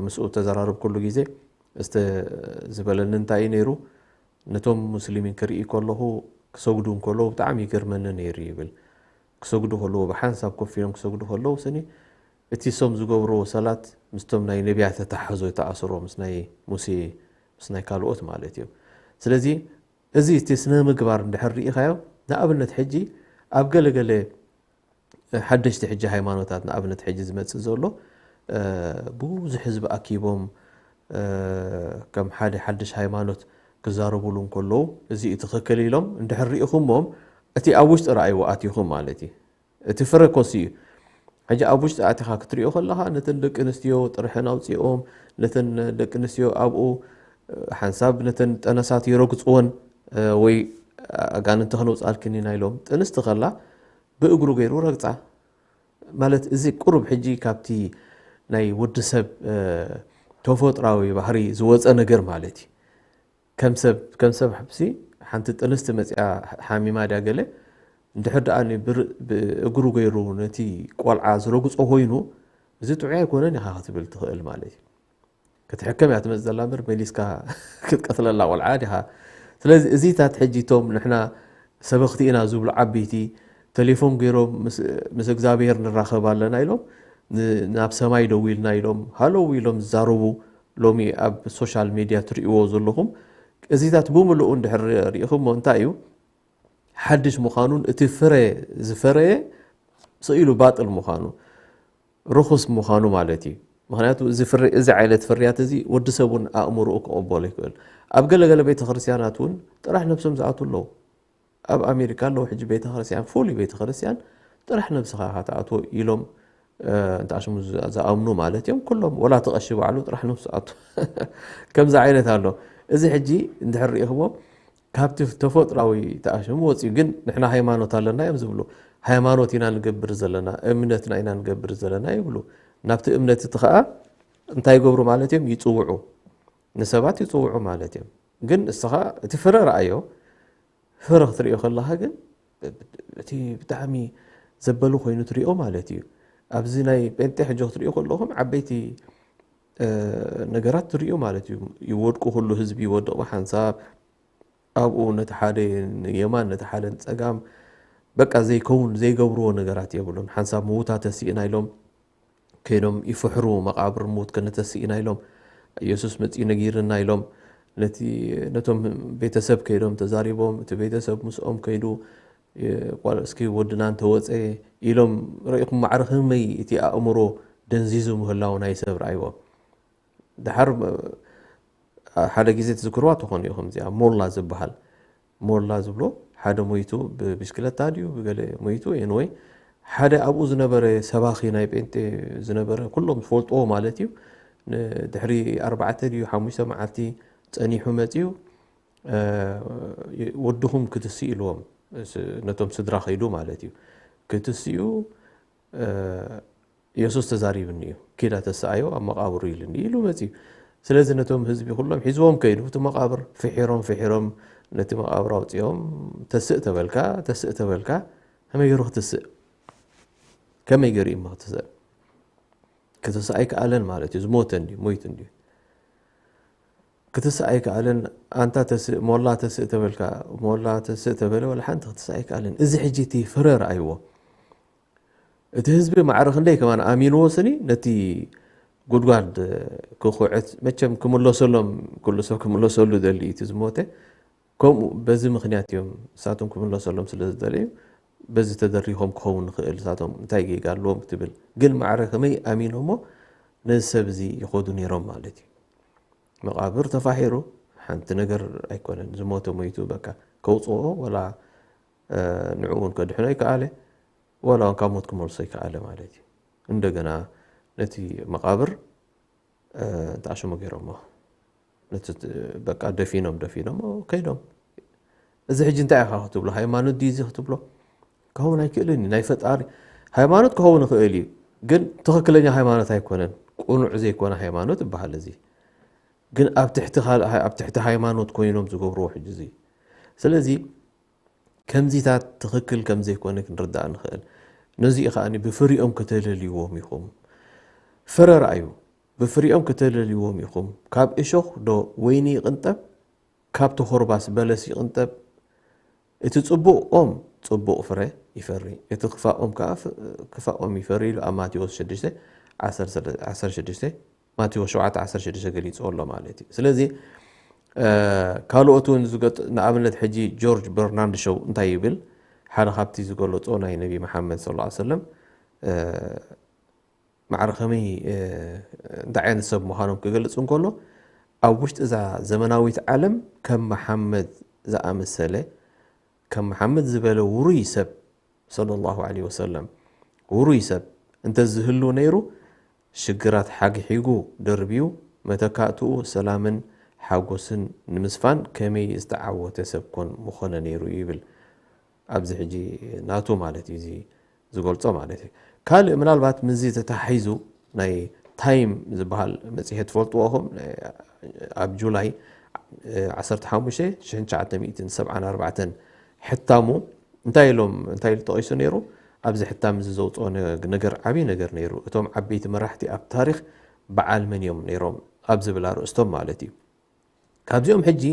ምስኡ ተዘራረብኩሉ ግዜ እስተ ዝበለኒ እንታይ እዩ ነይሩ፣ ነቶም ሙስሊሚን ክርኢ ከለኹ ክሰግዱ እንከለዉ ብጣዕሚ ይገርመኒ ነይሩ ይብል። ክሰግዱ ከለዉ ብሓንሳብ ኮፍ ኢሎም ክሰግዱ ከለዉ ስኒ እቲ ሶም ዝገብርዎ ሰላት ምስቶም ናይ ነቢያት ተተሓሕዞ ይተኣስሮ ምስ ናይ ሙሴ ምስ ናይ ካልኦት ማለት እዩ። ስለዚ እዚ እቲ ስነ ምግባር እንድሕር ርኢኻዮ ንኣብነት ሕጂ ኣብ ገለገለ ሓደሽቲ ሕጂ ሃይማኖታት ንኣብነት ሕጂ ዝመጽእ ዘሎ ብዙሕ ህዝቢ ኣኪቦም ከም ሓደ ሓድሽ ሃይማኖት ክዛረቡሉ እንከለዉ እዚ እዩ ትኽክል ኢሎም እንድሕር ርኢኹሞም እቲ ኣብ ውሽጢ ረኣይዎ ኣቲኹም ማለት እዩ። እቲ ፍረ ኮሲ እዩ። ሕጂ ኣብ ውሽጢ ኣቲኻ ክትሪኦ ከለኻ ነተን ደቂ ኣንስትዮ ጥርሐን ኣውፂኦም ነተን ደቂ ኣንስትዮ ኣብኡ ሓንሳብ ነተን ጠነሳት ይረግፅወን ወይ ኣጋንንቲ ከነውፅኣልክን ኢና ኢሎም ጥንስቲ ከላ ብእግሩ ገይሩ ረግፃ። ማለት እዚ ቁሩብ ሕጂ ካብቲ ናይ ወዲ ሰብ ተፈጥራዊ ባህሪ ዝወፀ ነገር ማለት እዩ። ከም ሰብ ከም ሰብ ሕብሲ ሓንቲ ጥንስቲ መፅያ ሓሚማ ድያ ገለ እንድሕር ደኣ ብእግሩ ገይሩ ነቲ ቆልዓ ዝረግፆ ኮይኑ እዚ ጥዑይ ኣይኮነን ኢኻ ክትብል ትኽእል ማለት እዩ። ክትሕከም እያ ትመፅእ ዘላ እምበር መሊስካ ክትቀትለላ ቆልዓ ዲኻ? ስለዚ እዚታት ሕጂ እቶም ንሕና ሰበኽቲ ኢና ዝብሉ ዓበይቲ ተሌፎን ገይሮም ምስ እግዚኣብሔር ንራኸብ ኣለና ኢሎም ናብ ሰማይ ደዊልና ኢሎም ሃለው ኢሎም ዝዛረቡ ሎሚ ኣብ ሶሻል ሜድያ ትርእይዎ ዘለኹም እዚታት ብምልኡ እንድሕር ርኢኹሞ እንታይ እዩ ሓድሽ ምዃኑን እቲ ፍረ ዝፈረየ ስኢሉ ባጥል ምዃኑ ርኹስ ምዃኑ ማለት እዩ። ምክንያቱ እዚ ዓይነት ፍርያት እዚ ወዲ ሰብ እውን ኣእምሮኡ ክቕበሎ ይክእል። ኣብ ገለገለ ቤተክርስትያናት እውን ጥራሕ ነብሶም ዝኣትዉ ኣለዉ። ኣብ ኣሜሪካ ኣለዉ ሕጂ ቤተክርስትያን ፍሉይ ቤተክርስትያን ጥራሕ ነብስኻ ኢኻ ትኣትዎ ኢሎም እንተኣሽሙ ዝኣምኑ ማለት እዮም። ኩሎም ወላ እቲ ቀሺ ባዕሉ ጥራሕ ነብሱ ኣቱ ከምዚ ዓይነት ኣሎ። እዚ ሕጂ እንድሕር ርኢኽሞ ካብቲ ተፈጥራዊ ተኣሽሙ ወፂኡ ግን ንሕና ሃይማኖት ኣለና እዮም ዝብሉ። ሃይማኖት ኢና ንገብር ዘለና እምነትና ኢና ንገብር ዘለና ይብሉ። ናብቲ እምነት እቲ ከዓ እንታይ ይገብሩ ማለት እዮም? ይፅውዑ፣ ንሰባት ይፅውዑ ማለት እዮም። ግን እስኻ እቲ ፍረ ረኣዮ። ፍረ ክትሪኦ ከለኻ ግን እቲ ብጣዕሚ ዘበሉ ኮይኑ ትሪኦ ማለት እዩ። ኣብዚ ናይ ጴንጤ ሕጂ ክትሪኦ ከለኹም ዓበይቲ ነገራት ትሪኡ ማለት እዩ። ይወድቁ፣ ኩሉ ህዝቢ ይወድቕ ብሓንሳብ ኣብኡ ነቲ ሓደ ንየማን ነቲ ሓደ ንፀጋም በቃ ዘይከውን ዘይገብርዎ ነገራት የብሉን። ሓንሳብ ምውታ ተሲእና ኢሎም ከይዶም ይፍሕሩ፣ መቓብር ምዉት ከነተሲ ኢና ኢሎም፣ ኢየሱስ መጺኡ ነጊርና ኢሎም፣ ነቲ ነቶም ቤተሰብ ከይዶም ተዛሪቦም፣ እቲ ቤተሰብ ምስኦም ከይዱ፣ "የ-፣ ቋል-፣ እስኪ ወድና እንተወጸ" ኢሎም፣ ርኢኹም ማዕረ ከመይ እቲ ኣእምሮ ደንዚዙ ምህላው ናይ ሰብ ረኣይዎ። ደሓር፣ እ፣ ሓደ ግዜ ትዝክርዋ ትኾኑ ኢኹም፣ እዚኣ ሞላ ዝበሃል። ሞላ ዝብሎ ሓደ ሞይቱ፣ ብብሽክለታ ድዩ ብገለ ሞይቱ፣ ኤንወይ ሓደ ኣብኡ ዝነበረ ሰባኺ ናይ ጴንጤ ዝነበረ፣ ኩሎም ዝፈልጥዎ ማለት እዩ። ን-፣ ድሕሪ ኣርባዕተ ድዩ ሓሙሽተ መዓልቲ ጸኒሑ መጺኡ፣ እ፣ "ወድኹም ክትስኡ" ኢልዎም፣ ስ-፣ ነቶም ስድራ ከይዱ ማለት እዩ። ክትስኡ፣ እ፣ "የሱስ ተዛሪብኒ እዩ፣ ኪዳ ተስኣዮ ኣብ መቓብሩ" ኢሉኒ ኢሉ መጺኡ። ስለዚ ነቶም ህዝቢ ኩሎም ሒዝዎም ከይዱ፣ እቲ መቓብር ፍሒሮም፣ ፍሒሮም ነቲ መቓብር ኣውጺኦም፣ "ተስእ ተበልካ፣ ተስእ ተበልካ፣ ከመይ ገይሩ ክትስእ? ከመይ ገይሩ እዩ እሞ ክትስእ?" ክትስእ ኣይከኣለን ማለት እዩ፣ ዝሞተ እንድዩ፣ ሞይቱ እንድዩ። ክትስእ ኣይከኣለን፣ ኣንታ ተስእ፣ ሞላ ተስእ ተበልካ፣ ሞላ ተስእ ተበለ፣ ወላ ሓንቲ ክትስእ ኣይከኣለን። እዚ ሕጂ እቲ ፍረ ረኣይዎ። እቲ ህዝቢ ማዕረ ክንደይ ከማን ኣሚንዎ ስኒ ነቲ ጉድጓድ ክኹዕት፣ መቸም ክምለሰሎም፣ ኩሉ ሰብ ክምለሰሉ ደሊ እዩ እቲ ዝሞተ። ከምኡ በዚ ምኽንያት እዮም ንሳቶም ክምለሰሎም ስለ ዝደለዩ፣ በዚ ተደሪኾም ክኸውን ይኽእል፣ ንሳቶም እንታይ ጌጋ ኣለዎም ክትብል። ግን ማዕረ ከመይ ኣሚኖሞ ነዚ ሰብ እዚ ይኸዱ ነይሮም ማለት እዩ። መቓብር ተፋሒሩ፣ ሓንቲ ነገር ኣይኮነን። ዝሞተ ሞይቱ፣ በቃ፣ ከውጽኦ ወላ፣ እ፣ ንዕኡ እውን ከድሕኖ ይከኣለ፣ ወላ እውን ካብ ሞት ክመልሶ ይከኣለ ማለት እዩ። እንደገና ነቲ መቓብር እንተኣሸሙ ገይሮሞ ነቲ በቃ ደፊኖም ደፊኖም ከይዶም። እዚ ሕጂ እንታይ ኢኻ ክትብሎ? ሃይማኖት ድዩ እዚ ክትብሎ? ክኸውን ኣይክእልን እዩ። ናይ ፈጣሪ ሃይማኖት ክኸውን ይኽእል እዩ፣ ግን ትኽክለኛ ሃይማኖት ኣይኮነን። ቁኑዕ ዘይኮነ ሃይማኖት ይበሃል እዚ። ግን ኣብ ትሕቲ ኣብ ትሕቲ ሃይማኖት ኮይኖም ዝገብርዎ ሕጂ እዚ። ስለዚ ከምዚታት ትኽክል ከም ዘይኮነ ክንርዳእ ንኽእል። ነዚኡ ከኣ ብፍሪኦም ከተለልይዎም ኢኹም። ፍረ ረኣዩ። ብፍሪኦም ከተለልይዎም ኢኹም። ካብ እሾኽ ዶ ወይኒ ይቕንጠብ? ካብ ተኾርባስ በለስ ይቕንጠብ? እቲ ጽቡቕ ኦም ጽቡቕ ፍረ ይፈሪ፣ እቲ ክፋእ ኦም ከኣ ክፋእ ኦም ይፈሪ ኢሉ ኣብ ማቴዎስ ሽዱሽተ ዓሰርተ ሽዱሽተ፣ ማቴዎስ ሸውዓተ ዓሰርተ ሽዱሽተ ገሊጽዎ ኣሎ ማለት እዩ። ስለዚ ካልኦት እውን ዝገጥ ንኣብነት ሕጂ ጆርጅ በርናርድ ሾው እንታይ ይብል? ሓደ ካብቲ ዝገለጾ ናይ ነቢ መሓመድ ሰለላሁ ዐለይሂ ወሰለም ማዕረ ከመይ እንታይ ዓይነት ሰብ ምዃኖም ክገልጽ እንከሎ፣ ኣብ ውሽጢ እዛ ዘመናዊት ዓለም ከም መሓመድ ዝኣመሰለ ከም መሓመድ ዝበለ ውሩይ ሰብ ሰለላሁ ዐለይሂ ወሰለም ውሩይ ሰብ እንተዝህሉ ነይሩ ሽግራት ሓግሒጉ ደርብዩ መተካእትኡ ሰላምን ሓጎስን ንምስፋን ከመይ ዝተዓወተ ሰብ ኮን ምኾነ ነይሩ ይብል። ኣብዚ ሕጂ ናቱ ማለት እዩ እዚ ዝገልጾ ማለት እዩ። ካልእ ምናልባት ምስዚ ተታሒዙ ናይ ታይም ዝበሃል መጽሔት ትፈልጥዎ ኢኹም። ኣብ ጁላይ ዓሰርተ ሓሙሽተ ሽሕን ትሽዓተ ሚእትን ሰብዓን ኣርባዕተን ሕታሙ እንታይ ኢሎም እንታይ ኢሉ ጠቒሱ ነይሩ? ኣብዚ ሕታም እዚ ዘውፅኦ ነገር ዓብዪ ነገር ነይሩ። እቶም ዓበይቲ መራሕቲ ኣብ ታሪኽ በዓል መን እዮም ነይሮም ኣብ ዝብል ኣርእስቶም ማለት እዩ። ካብዚኦም ሕጂ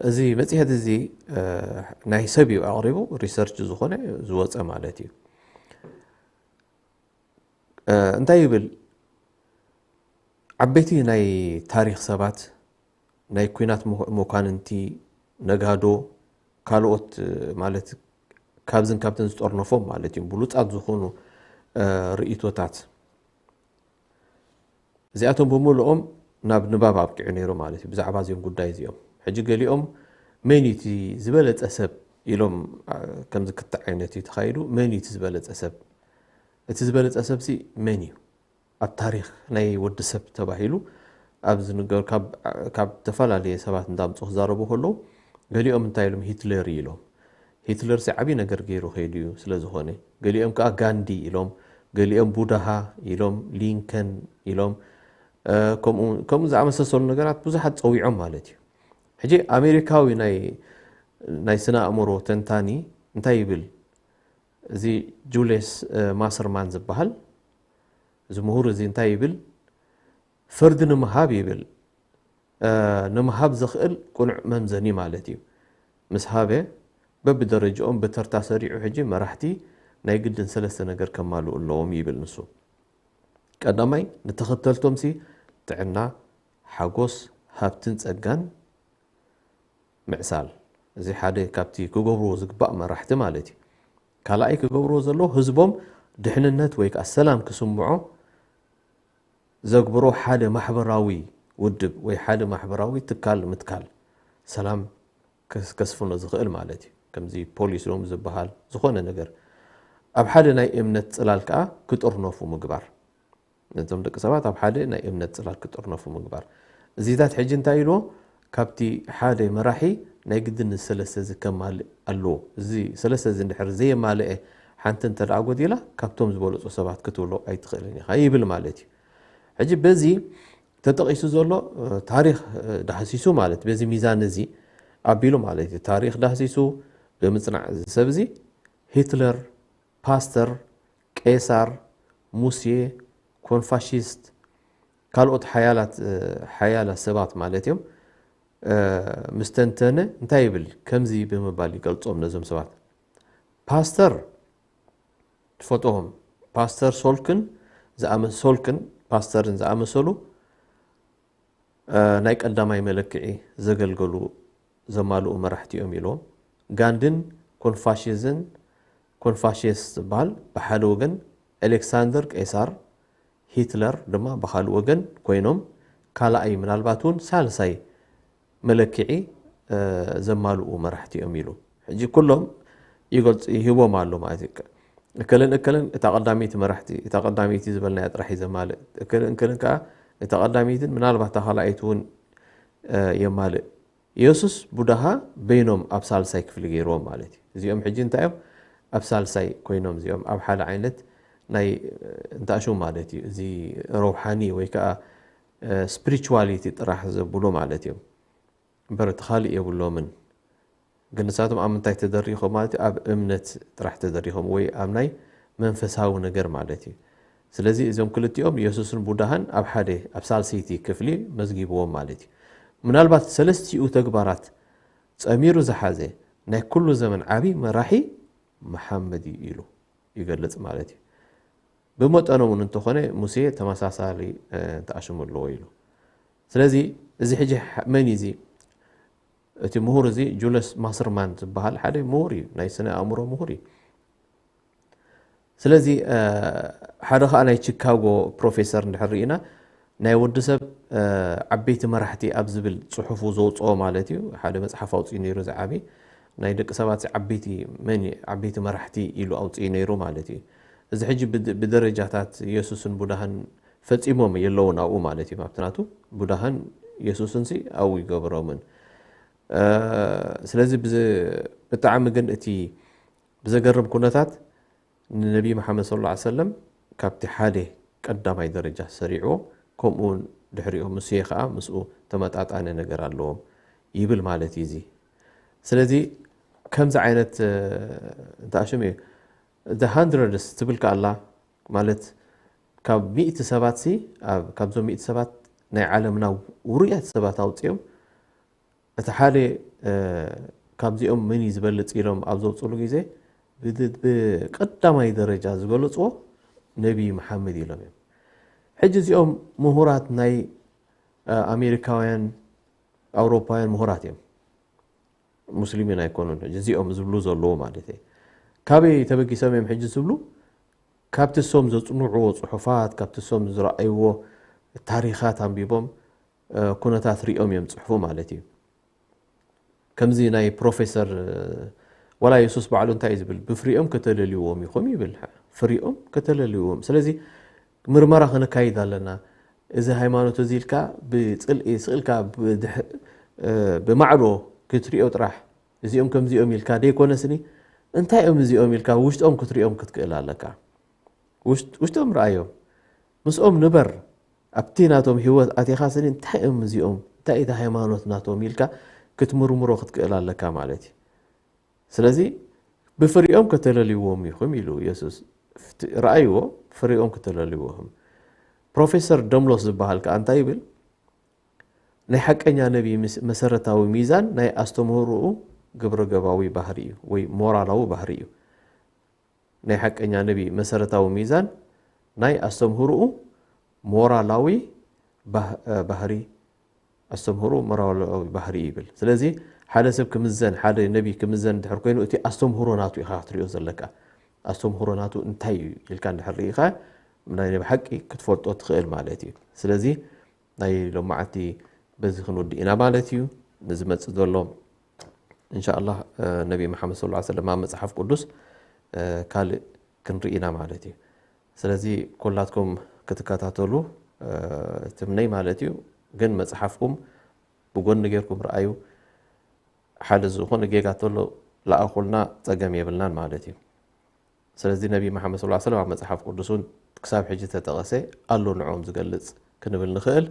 እዚ መፅሄት እዚ ናይ ሰብ እዩ ኣቕሪቡ፣ ሪሰርች ዝኾነ ዝወፀ ማለት እዩ። እንታይ ይብል? ዓበይቲ ናይ ታሪኽ ሰባት፣ ናይ ኲናት መኳንንቲ፣ ነጋዶ፣ ካልኦት ማለት ካብዝን ካብትን ዝጠርነፎም ማለት እዩ፣ ብሉጻት ዝኾኑ ርእይቶታት እዚኣቶም ብምልኦም ናብ ንባብ ኣብቂዑ ነይሩ ማለት እዩ። ብዛዕባ እዚኦም ጉዳይ እዚኦም ሕጂ ገሊኦም መን እዩ እቲ ዝበለጸ ሰብ ኢሎም ከምዚ ክልተ ዓይነት እዩ ተኻይዱ። መን እዩ እቲ ዝበለጸ ሰብ? እቲ ዝበለጸ ሰብሲ መን እዩ? ኣብ ታሪኽ ናይ ወዲ ሰብ ተባሂሉ ኣብ ዝንገር ካብ ካብ ዝተፈላለየ ሰባት እንዳምፁ ክዛረቡ ከለዉ ገሊኦም እንታይ ኢሎም ሂትለር እዩ ኢሎም። ሂትለር ሲ ዓብዪ ነገር ገይሩ ከይዱ እዩ ስለ ዝኾነ፣ ገሊኦም ከዓ ጋንዲ ኢሎም፣ ገሊኦም ቡድሃ ኢሎም፣ ሊንከን ኢሎም፣ ከምኡ ከምኡ ዝኣመሳሰሉ ነገራት ብዙሓት ፀዊዖም ማለት እዩ። ሕጂ ኣሜሪካዊ ናይ ናይ ስነ ኣእምሮ ተንታኒ እንታይ ይብል? እዚ ጁልየስ ማሰርማን ዝበሃል እዚ ምሁር እዚ እንታይ ይብል? ፍርዲ ንምሃብ ይብል ንምሃብ ዘኽእል ቅኑዕ መምዘኒ ማለት እዩ። ምስ ሃበ በብደረጃኦም ብተርታ ሰሪዑ ሕጂ መራሕቲ ናይ ግድን ሰለስተ ነገር ከማልኡ ኣለዎም ይብል ንሱ። ቀዳማይ ንተኸተልቶምሲ ጥዕና፣ ሓጎስ፣ ሃብትን ጸጋን ምዕሳል። እዚ ሓደ ካብቲ ክገብርዎ ዝግባእ መራሕቲ ማለት እዩ። ካልኣይ ክገብርዎ ዘለዎ ህዝቦም ድሕንነት ወይ ከዓ ሰላም ክስምዖ ዘግብሮ ሓደ ማሕበራዊ ውድብ ወይ ሓደ ማሕበራዊ ትካል ምትካል ሰላም ከስፍኖ ዝኽእል ማለት እዩ። ከምዚ ፖሊስ ሎም ዝበሃል ዝኾነ ነገር ኣብ ሓደ ናይ እምነት ፅላል ከዓ ክጥርነፉ ምግባር። ነቶም ደቂ ሰባት ኣብ ሓደ ናይ እምነት ፅላል ክጥርነፉ ምግባር። እዚታት ሕጂ እንታይ ኢልዎ? ካብቲ ሓደ መራሒ ናይ ግድን እዚ ሰለስተ እዚ ከማልእ ኣለዎ። እዚ ሰለስተ እዚ እንድሕር ዘየማልአ ሓንቲ እንተ ደኣ ጎዲላ ካብቶም ዝበለፁ ሰባት ክትብሎ ኣይትኽእልን ኢኻ ይብል ማለት እዩ። ሕጂ በዚ ተጠቒሱ ዘሎ ታሪኽ ዳህሲሱ ማለት በዚ ሚዛን እዚ ኣቢሉ ማለት እዩ። ታሪኽ ዳህሲሱ ብምፅናዕ እዚ ሰብ እዚ ሂትለር፣ ፓስተር፣ ቄሳር፣ ሙሴ፣ ኮንፋሽስት፣ ካልኦት ሓያላት ሓያላት ሰባት ማለት እዮም ምስ ተንተነ እንታይ ይብል? ከምዚ ብምባል ይገልጾም ነዞም ሰባት። ፓስተር ትፈልጥዎም ፓስተር ሶልክን ዝኣመ ሶልክን ፓስተርን ዝኣመሰሉ ናይ ቀዳማይ መለክዒ ዘገልገሉ ዘማልኡ መራሕቲ እዮም ኢልዎም። ጋንድን ኮንፋሽዝን ኮንፋሽየስ ዝበሃል ብሓደ ወገን፣ ኤሌክሳንደር ቄሳር፣ ሂትለር ድማ ብኻልእ ወገን ኮይኖም ካልኣይ ምናልባት እውን ሳልሳይ መለክዒ ዘማልኡ መራሕቲ እዮም ኢሉ ሕጂ ኩሎም ይገልጽ ይህቦም ኣሎ ማለት እዩ። እከልን እከልን እታ ቀዳመይቲ መራሕቲ፣ እታ ቀዳመይቲ ዝበልናያ ጥራሕ እዩ ዘማልእ። እከልን እከልን ከኣ እታ ቀዳመይትን ምናልባት እታ ካልኣይቲ እውን፣ እ፣ የማልእ። የሱስ ቡድሃ በይኖም ኣብ ሳልሳይ ክፍሊ ገይርዎም ማለት እዩ። እዚኦም ሕጂ እንታይ እዮም? ኣብ ሳልሳይ ኮይኖም እዚኦም ኣብ ሓደ ዓይነት ናይ፣ እ፣ እንታሹ ማለት እዩ። እዚ ረውሓኒ ወይ ከዓ፣ እ፣ ስፒሪቹዋሊቲ ጥራሕ ዘብሉ ማለት እዮም። እምበር እቲ ካልእ የብሎምን። ግን ንሳቶም ኣብ ምንታይ ተደሪኾም ማለት እዩ? ኣብ እምነት ጥራሕ ተደሪኾም ወይ ኣብ ናይ መንፈሳዊ ነገር ማለት እዩ። ስለዚ እዞም ክልቲኦም የሱስን ቡድሃን ኣብ ሓደ፣ ኣብ ሳልሰይቲ ክፍሊ መዝጊብዎም ማለት እዩ። ምናልባት ሰለስቲኡ ተግባራት ጸሚሩ ዝሓዘ ናይ ኩሉ ዘመን ዓቢ መራሒ መሓመድ እዩ ኢሉ ይገልጽ ማለት እዩ። ብመጠኖም እውን እንተኾነ ሙሴ ተመሳሳሊ፣ እ፣ ተኣሽሙ ኣለዎ ኢሉ። ስለዚ እዚ ሕጂ ሕ-፣ መን እዩ እዚ? እቲ ምሁር እዚ ጁለስ ማሰርማን ዝበሃል ሓደ ምሁር እዩ፣ ናይ ስነ ኣእምሮ ምሁር እዩ። ስለዚ፣ እ፣ ሓደ ኸኣ ናይ ቺካጎ ፕሮፌሰር እንድሕር ርኢና ናይ ወዲ ሰብ፣ እ፣ ዓበይቲ መራሕቲ ኣብ ዝብል ጽሑፉ ዘውጽኦ ማለት እዩ። ሓደ መጽሓፍ ኣውጺኡ ነይሩ ዝዓቢ ናይ ደቂ ሰባት ዓበይቲ መን እዩ? ዓበይቲ መራሕቲ ኢሉ ኣውጺኡ ነይሩ ማለት እዩ። እዚ ሕጂ ብድ-፣ ብደረጃታት የሱስን ቡድሃን ፈጺሞም የለውን ኣብኡ ማለት እዩ። ኣብቲ ናቱ ቡድሃን የሱስን ሲ ኣብኡ ይገብሮምን። እ፣ ስለዚ ብዝ-፣ ብጣዕሚ ግን እቲ ብዘገርም ኩነታት ንነቢ መሓመድ ሰለላሁ ዐለይሂ ወሰለም ካብቲ ሓደ ቀዳማይ ደረጃ ሰሪዕዎ፣ ከምኡ እውን ድሕሪኡ ሙሴ ኸዓ ምስኡ ተመጣጣኒ ነገር ኣለዎም ይብል ማለት እዩ። እዚ ስለዚ ከምዚ ዓይነት፣ እ፣ እንታይ ሽም እዩ፣ the hundreds ትብል ከኣላ ማለት ካብ ሚእቲ ሰባት ሲ፣ ኣብ፣ ካብዞም ሚእቲ ሰባት ናይ ዓለምና ውሩያት ሰባት ኣውፅኦም እቲ ሓደ፣ እ፣ ካብዚኦም መን እዩ ዝበልጽ ኢሎም ኣብ ዘውፅሉ ግዜ ብድ-፣ ብቀዳማይ ደረጃ ዝገለፅዎ ነቢ መሓመድ ኢሎም እዮም። ሕጂ እዚኦም ምሁራት ናይ፣ እ፣ ኣሜሪካውያን፣ ኣውሮፓውያን ምሁራት እዮም። ሙስሊሚን ኣይኮኑን። ሕጂ እዚኦም ዝብሉ ዘለዉ ማለት እየ። ካበይ ተበጊሶም እዮም ሕጂ ዝብሉ? ካብቲ እሶም ዘጽንዕዎ ጽሑፋት፣ ካብቲ እሶም ዝረኣይዎ ታሪኻት ኣንቢቦም፣ እ፣ ኩነታት ሪኦም እዮም ጽሕፉ ማለት እዩ። ከምዚ ናይ ፕሮፌሰር፣ እ፣ ዋላ የሱስ ባዕሉ እንታይ እዩ ዝብል? "ብፍሪኦም ከተለልይዎም ኢኹም" ይብል። ፍሪኦም ከተለልይዎም። ስለዚ ምርመራ ከነካይድ ኣለና። እዚ ሃይማኖት እዚ ኢልካ ብጽልኢ ስቕ ኢልካ ብድሕ-፣ እ፣ ብማዕዶ ክትሪኦ ጥራሕ፣ እዚኦም ከምዚኦም ኢልካ ደይኮነስኒ፣ እንታይ እዮም እዚኦም ኢልካ ውሽጦም ክትሪኦም ክትክእል ኣለካ። ውሽጥ-፣ ውሽጦም ረኣዮም። ምስኦም ንበር። ኣብቲ ናቶም ህይወት ኣቲኻ ስኒ፣ እንታይ እዮም እዚኦም? እንታይ እቲ ሃይማኖት ናቶም ኢልካ ክትምርምሮ ክትክእል ኣለካ ማለት እዩ። ስለዚ ብፍሪኦም ከተለልይዎም ኢኹም ኢሉ የሱስ። ፍት-፣ ረኣይዎ፣ ፍሪኦም ከተለልይዎ ኢኹም። ፕሮፌሰር ደምሎስ ዝበሃል ከኣ እንታይ ይብል? ናይ ሓቀኛ ነቢ ምስ-፣ መሰረታዊ ሚዛን ናይ ኣስተምህሮኡ ግብረ ገባዊ ባህሪ እዩ ወይ ሞራላዊ ባህሪ እዩ። ናይ ሓቀኛ ነቢ መሰረታዊ ሚዛን ናይ ኣስተምህሮኡ ሞራላዊ ባህ-፣ እ፣ ባህሪ፣ ኣስተምህሮ ሞራላዊ ባህሪ ይብል። ስለዚ ሓደ ሰብ ክምዘን፣ ሓደ ነቢ ክምዘን እንድሕር ኮይኑ እቲ ኣስተምህሮ ናቱ ኢኻ ክትሪኦ ዘለካ። ኣስተምህሮ ናቱ እንታይ እዩ ኢልካ እንድሕር ርኢኻ ናይ ብሓቂ ክትፈልጦ ትኽእል ማለት እዩ። ስለዚ ናይ ሎማዓንቲ በዚ ክንውድእ ኢና ማለት እዩ። ንዝመጽእ ዘሎ እንሻኣላህ፣ እ፣ ነቢ መሓመድ ሰለላሁ ዐለይሂ ወሰለም ኣብ መጽሓፍ ቅዱስ፣ እ፣ ካልእ ክንርኢ ኢና ማለት እዩ። ስለዚ ኩላትኩም ክትከታተሉ፣ እ፣ ትምነይ ማለት እዩ። ግን መጽሓፍኩም ብጎኒ ጌርኩም ረኣዩ። ሓደ ዝኾነ ጌጋ ተሎ ለኣኹልና ጸገም የብልናን ማለት እዩ። ስለዚ ነቢ መሓመድ ሰለላሁ ዐለይሂ ወሰለም ኣብ መጽሓፍ ቅዱስ እውን ክሳብ ሕጂ ተጠቐሰ ኣሎ ንዕኦም ዝገልጽ ክንብል ንኽእል።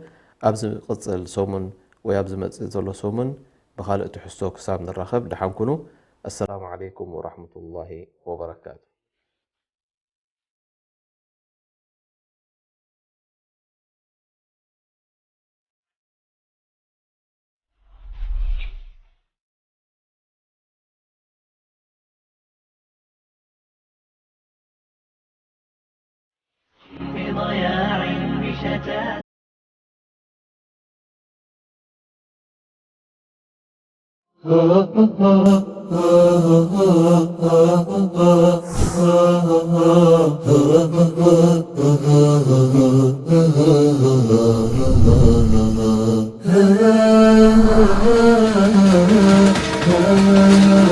ኣብ ዝቕጽል ሰሙን ወይ ኣብ ዝመጽእ ዘሎ ሰሙን ብኻልእ ትሕዝቶ ክሳብ ንራኸብ ደሓን ኩኑ። ኣሰላሙ ዓለይኩም ወራሕመቱላሂ ወበረካቱ።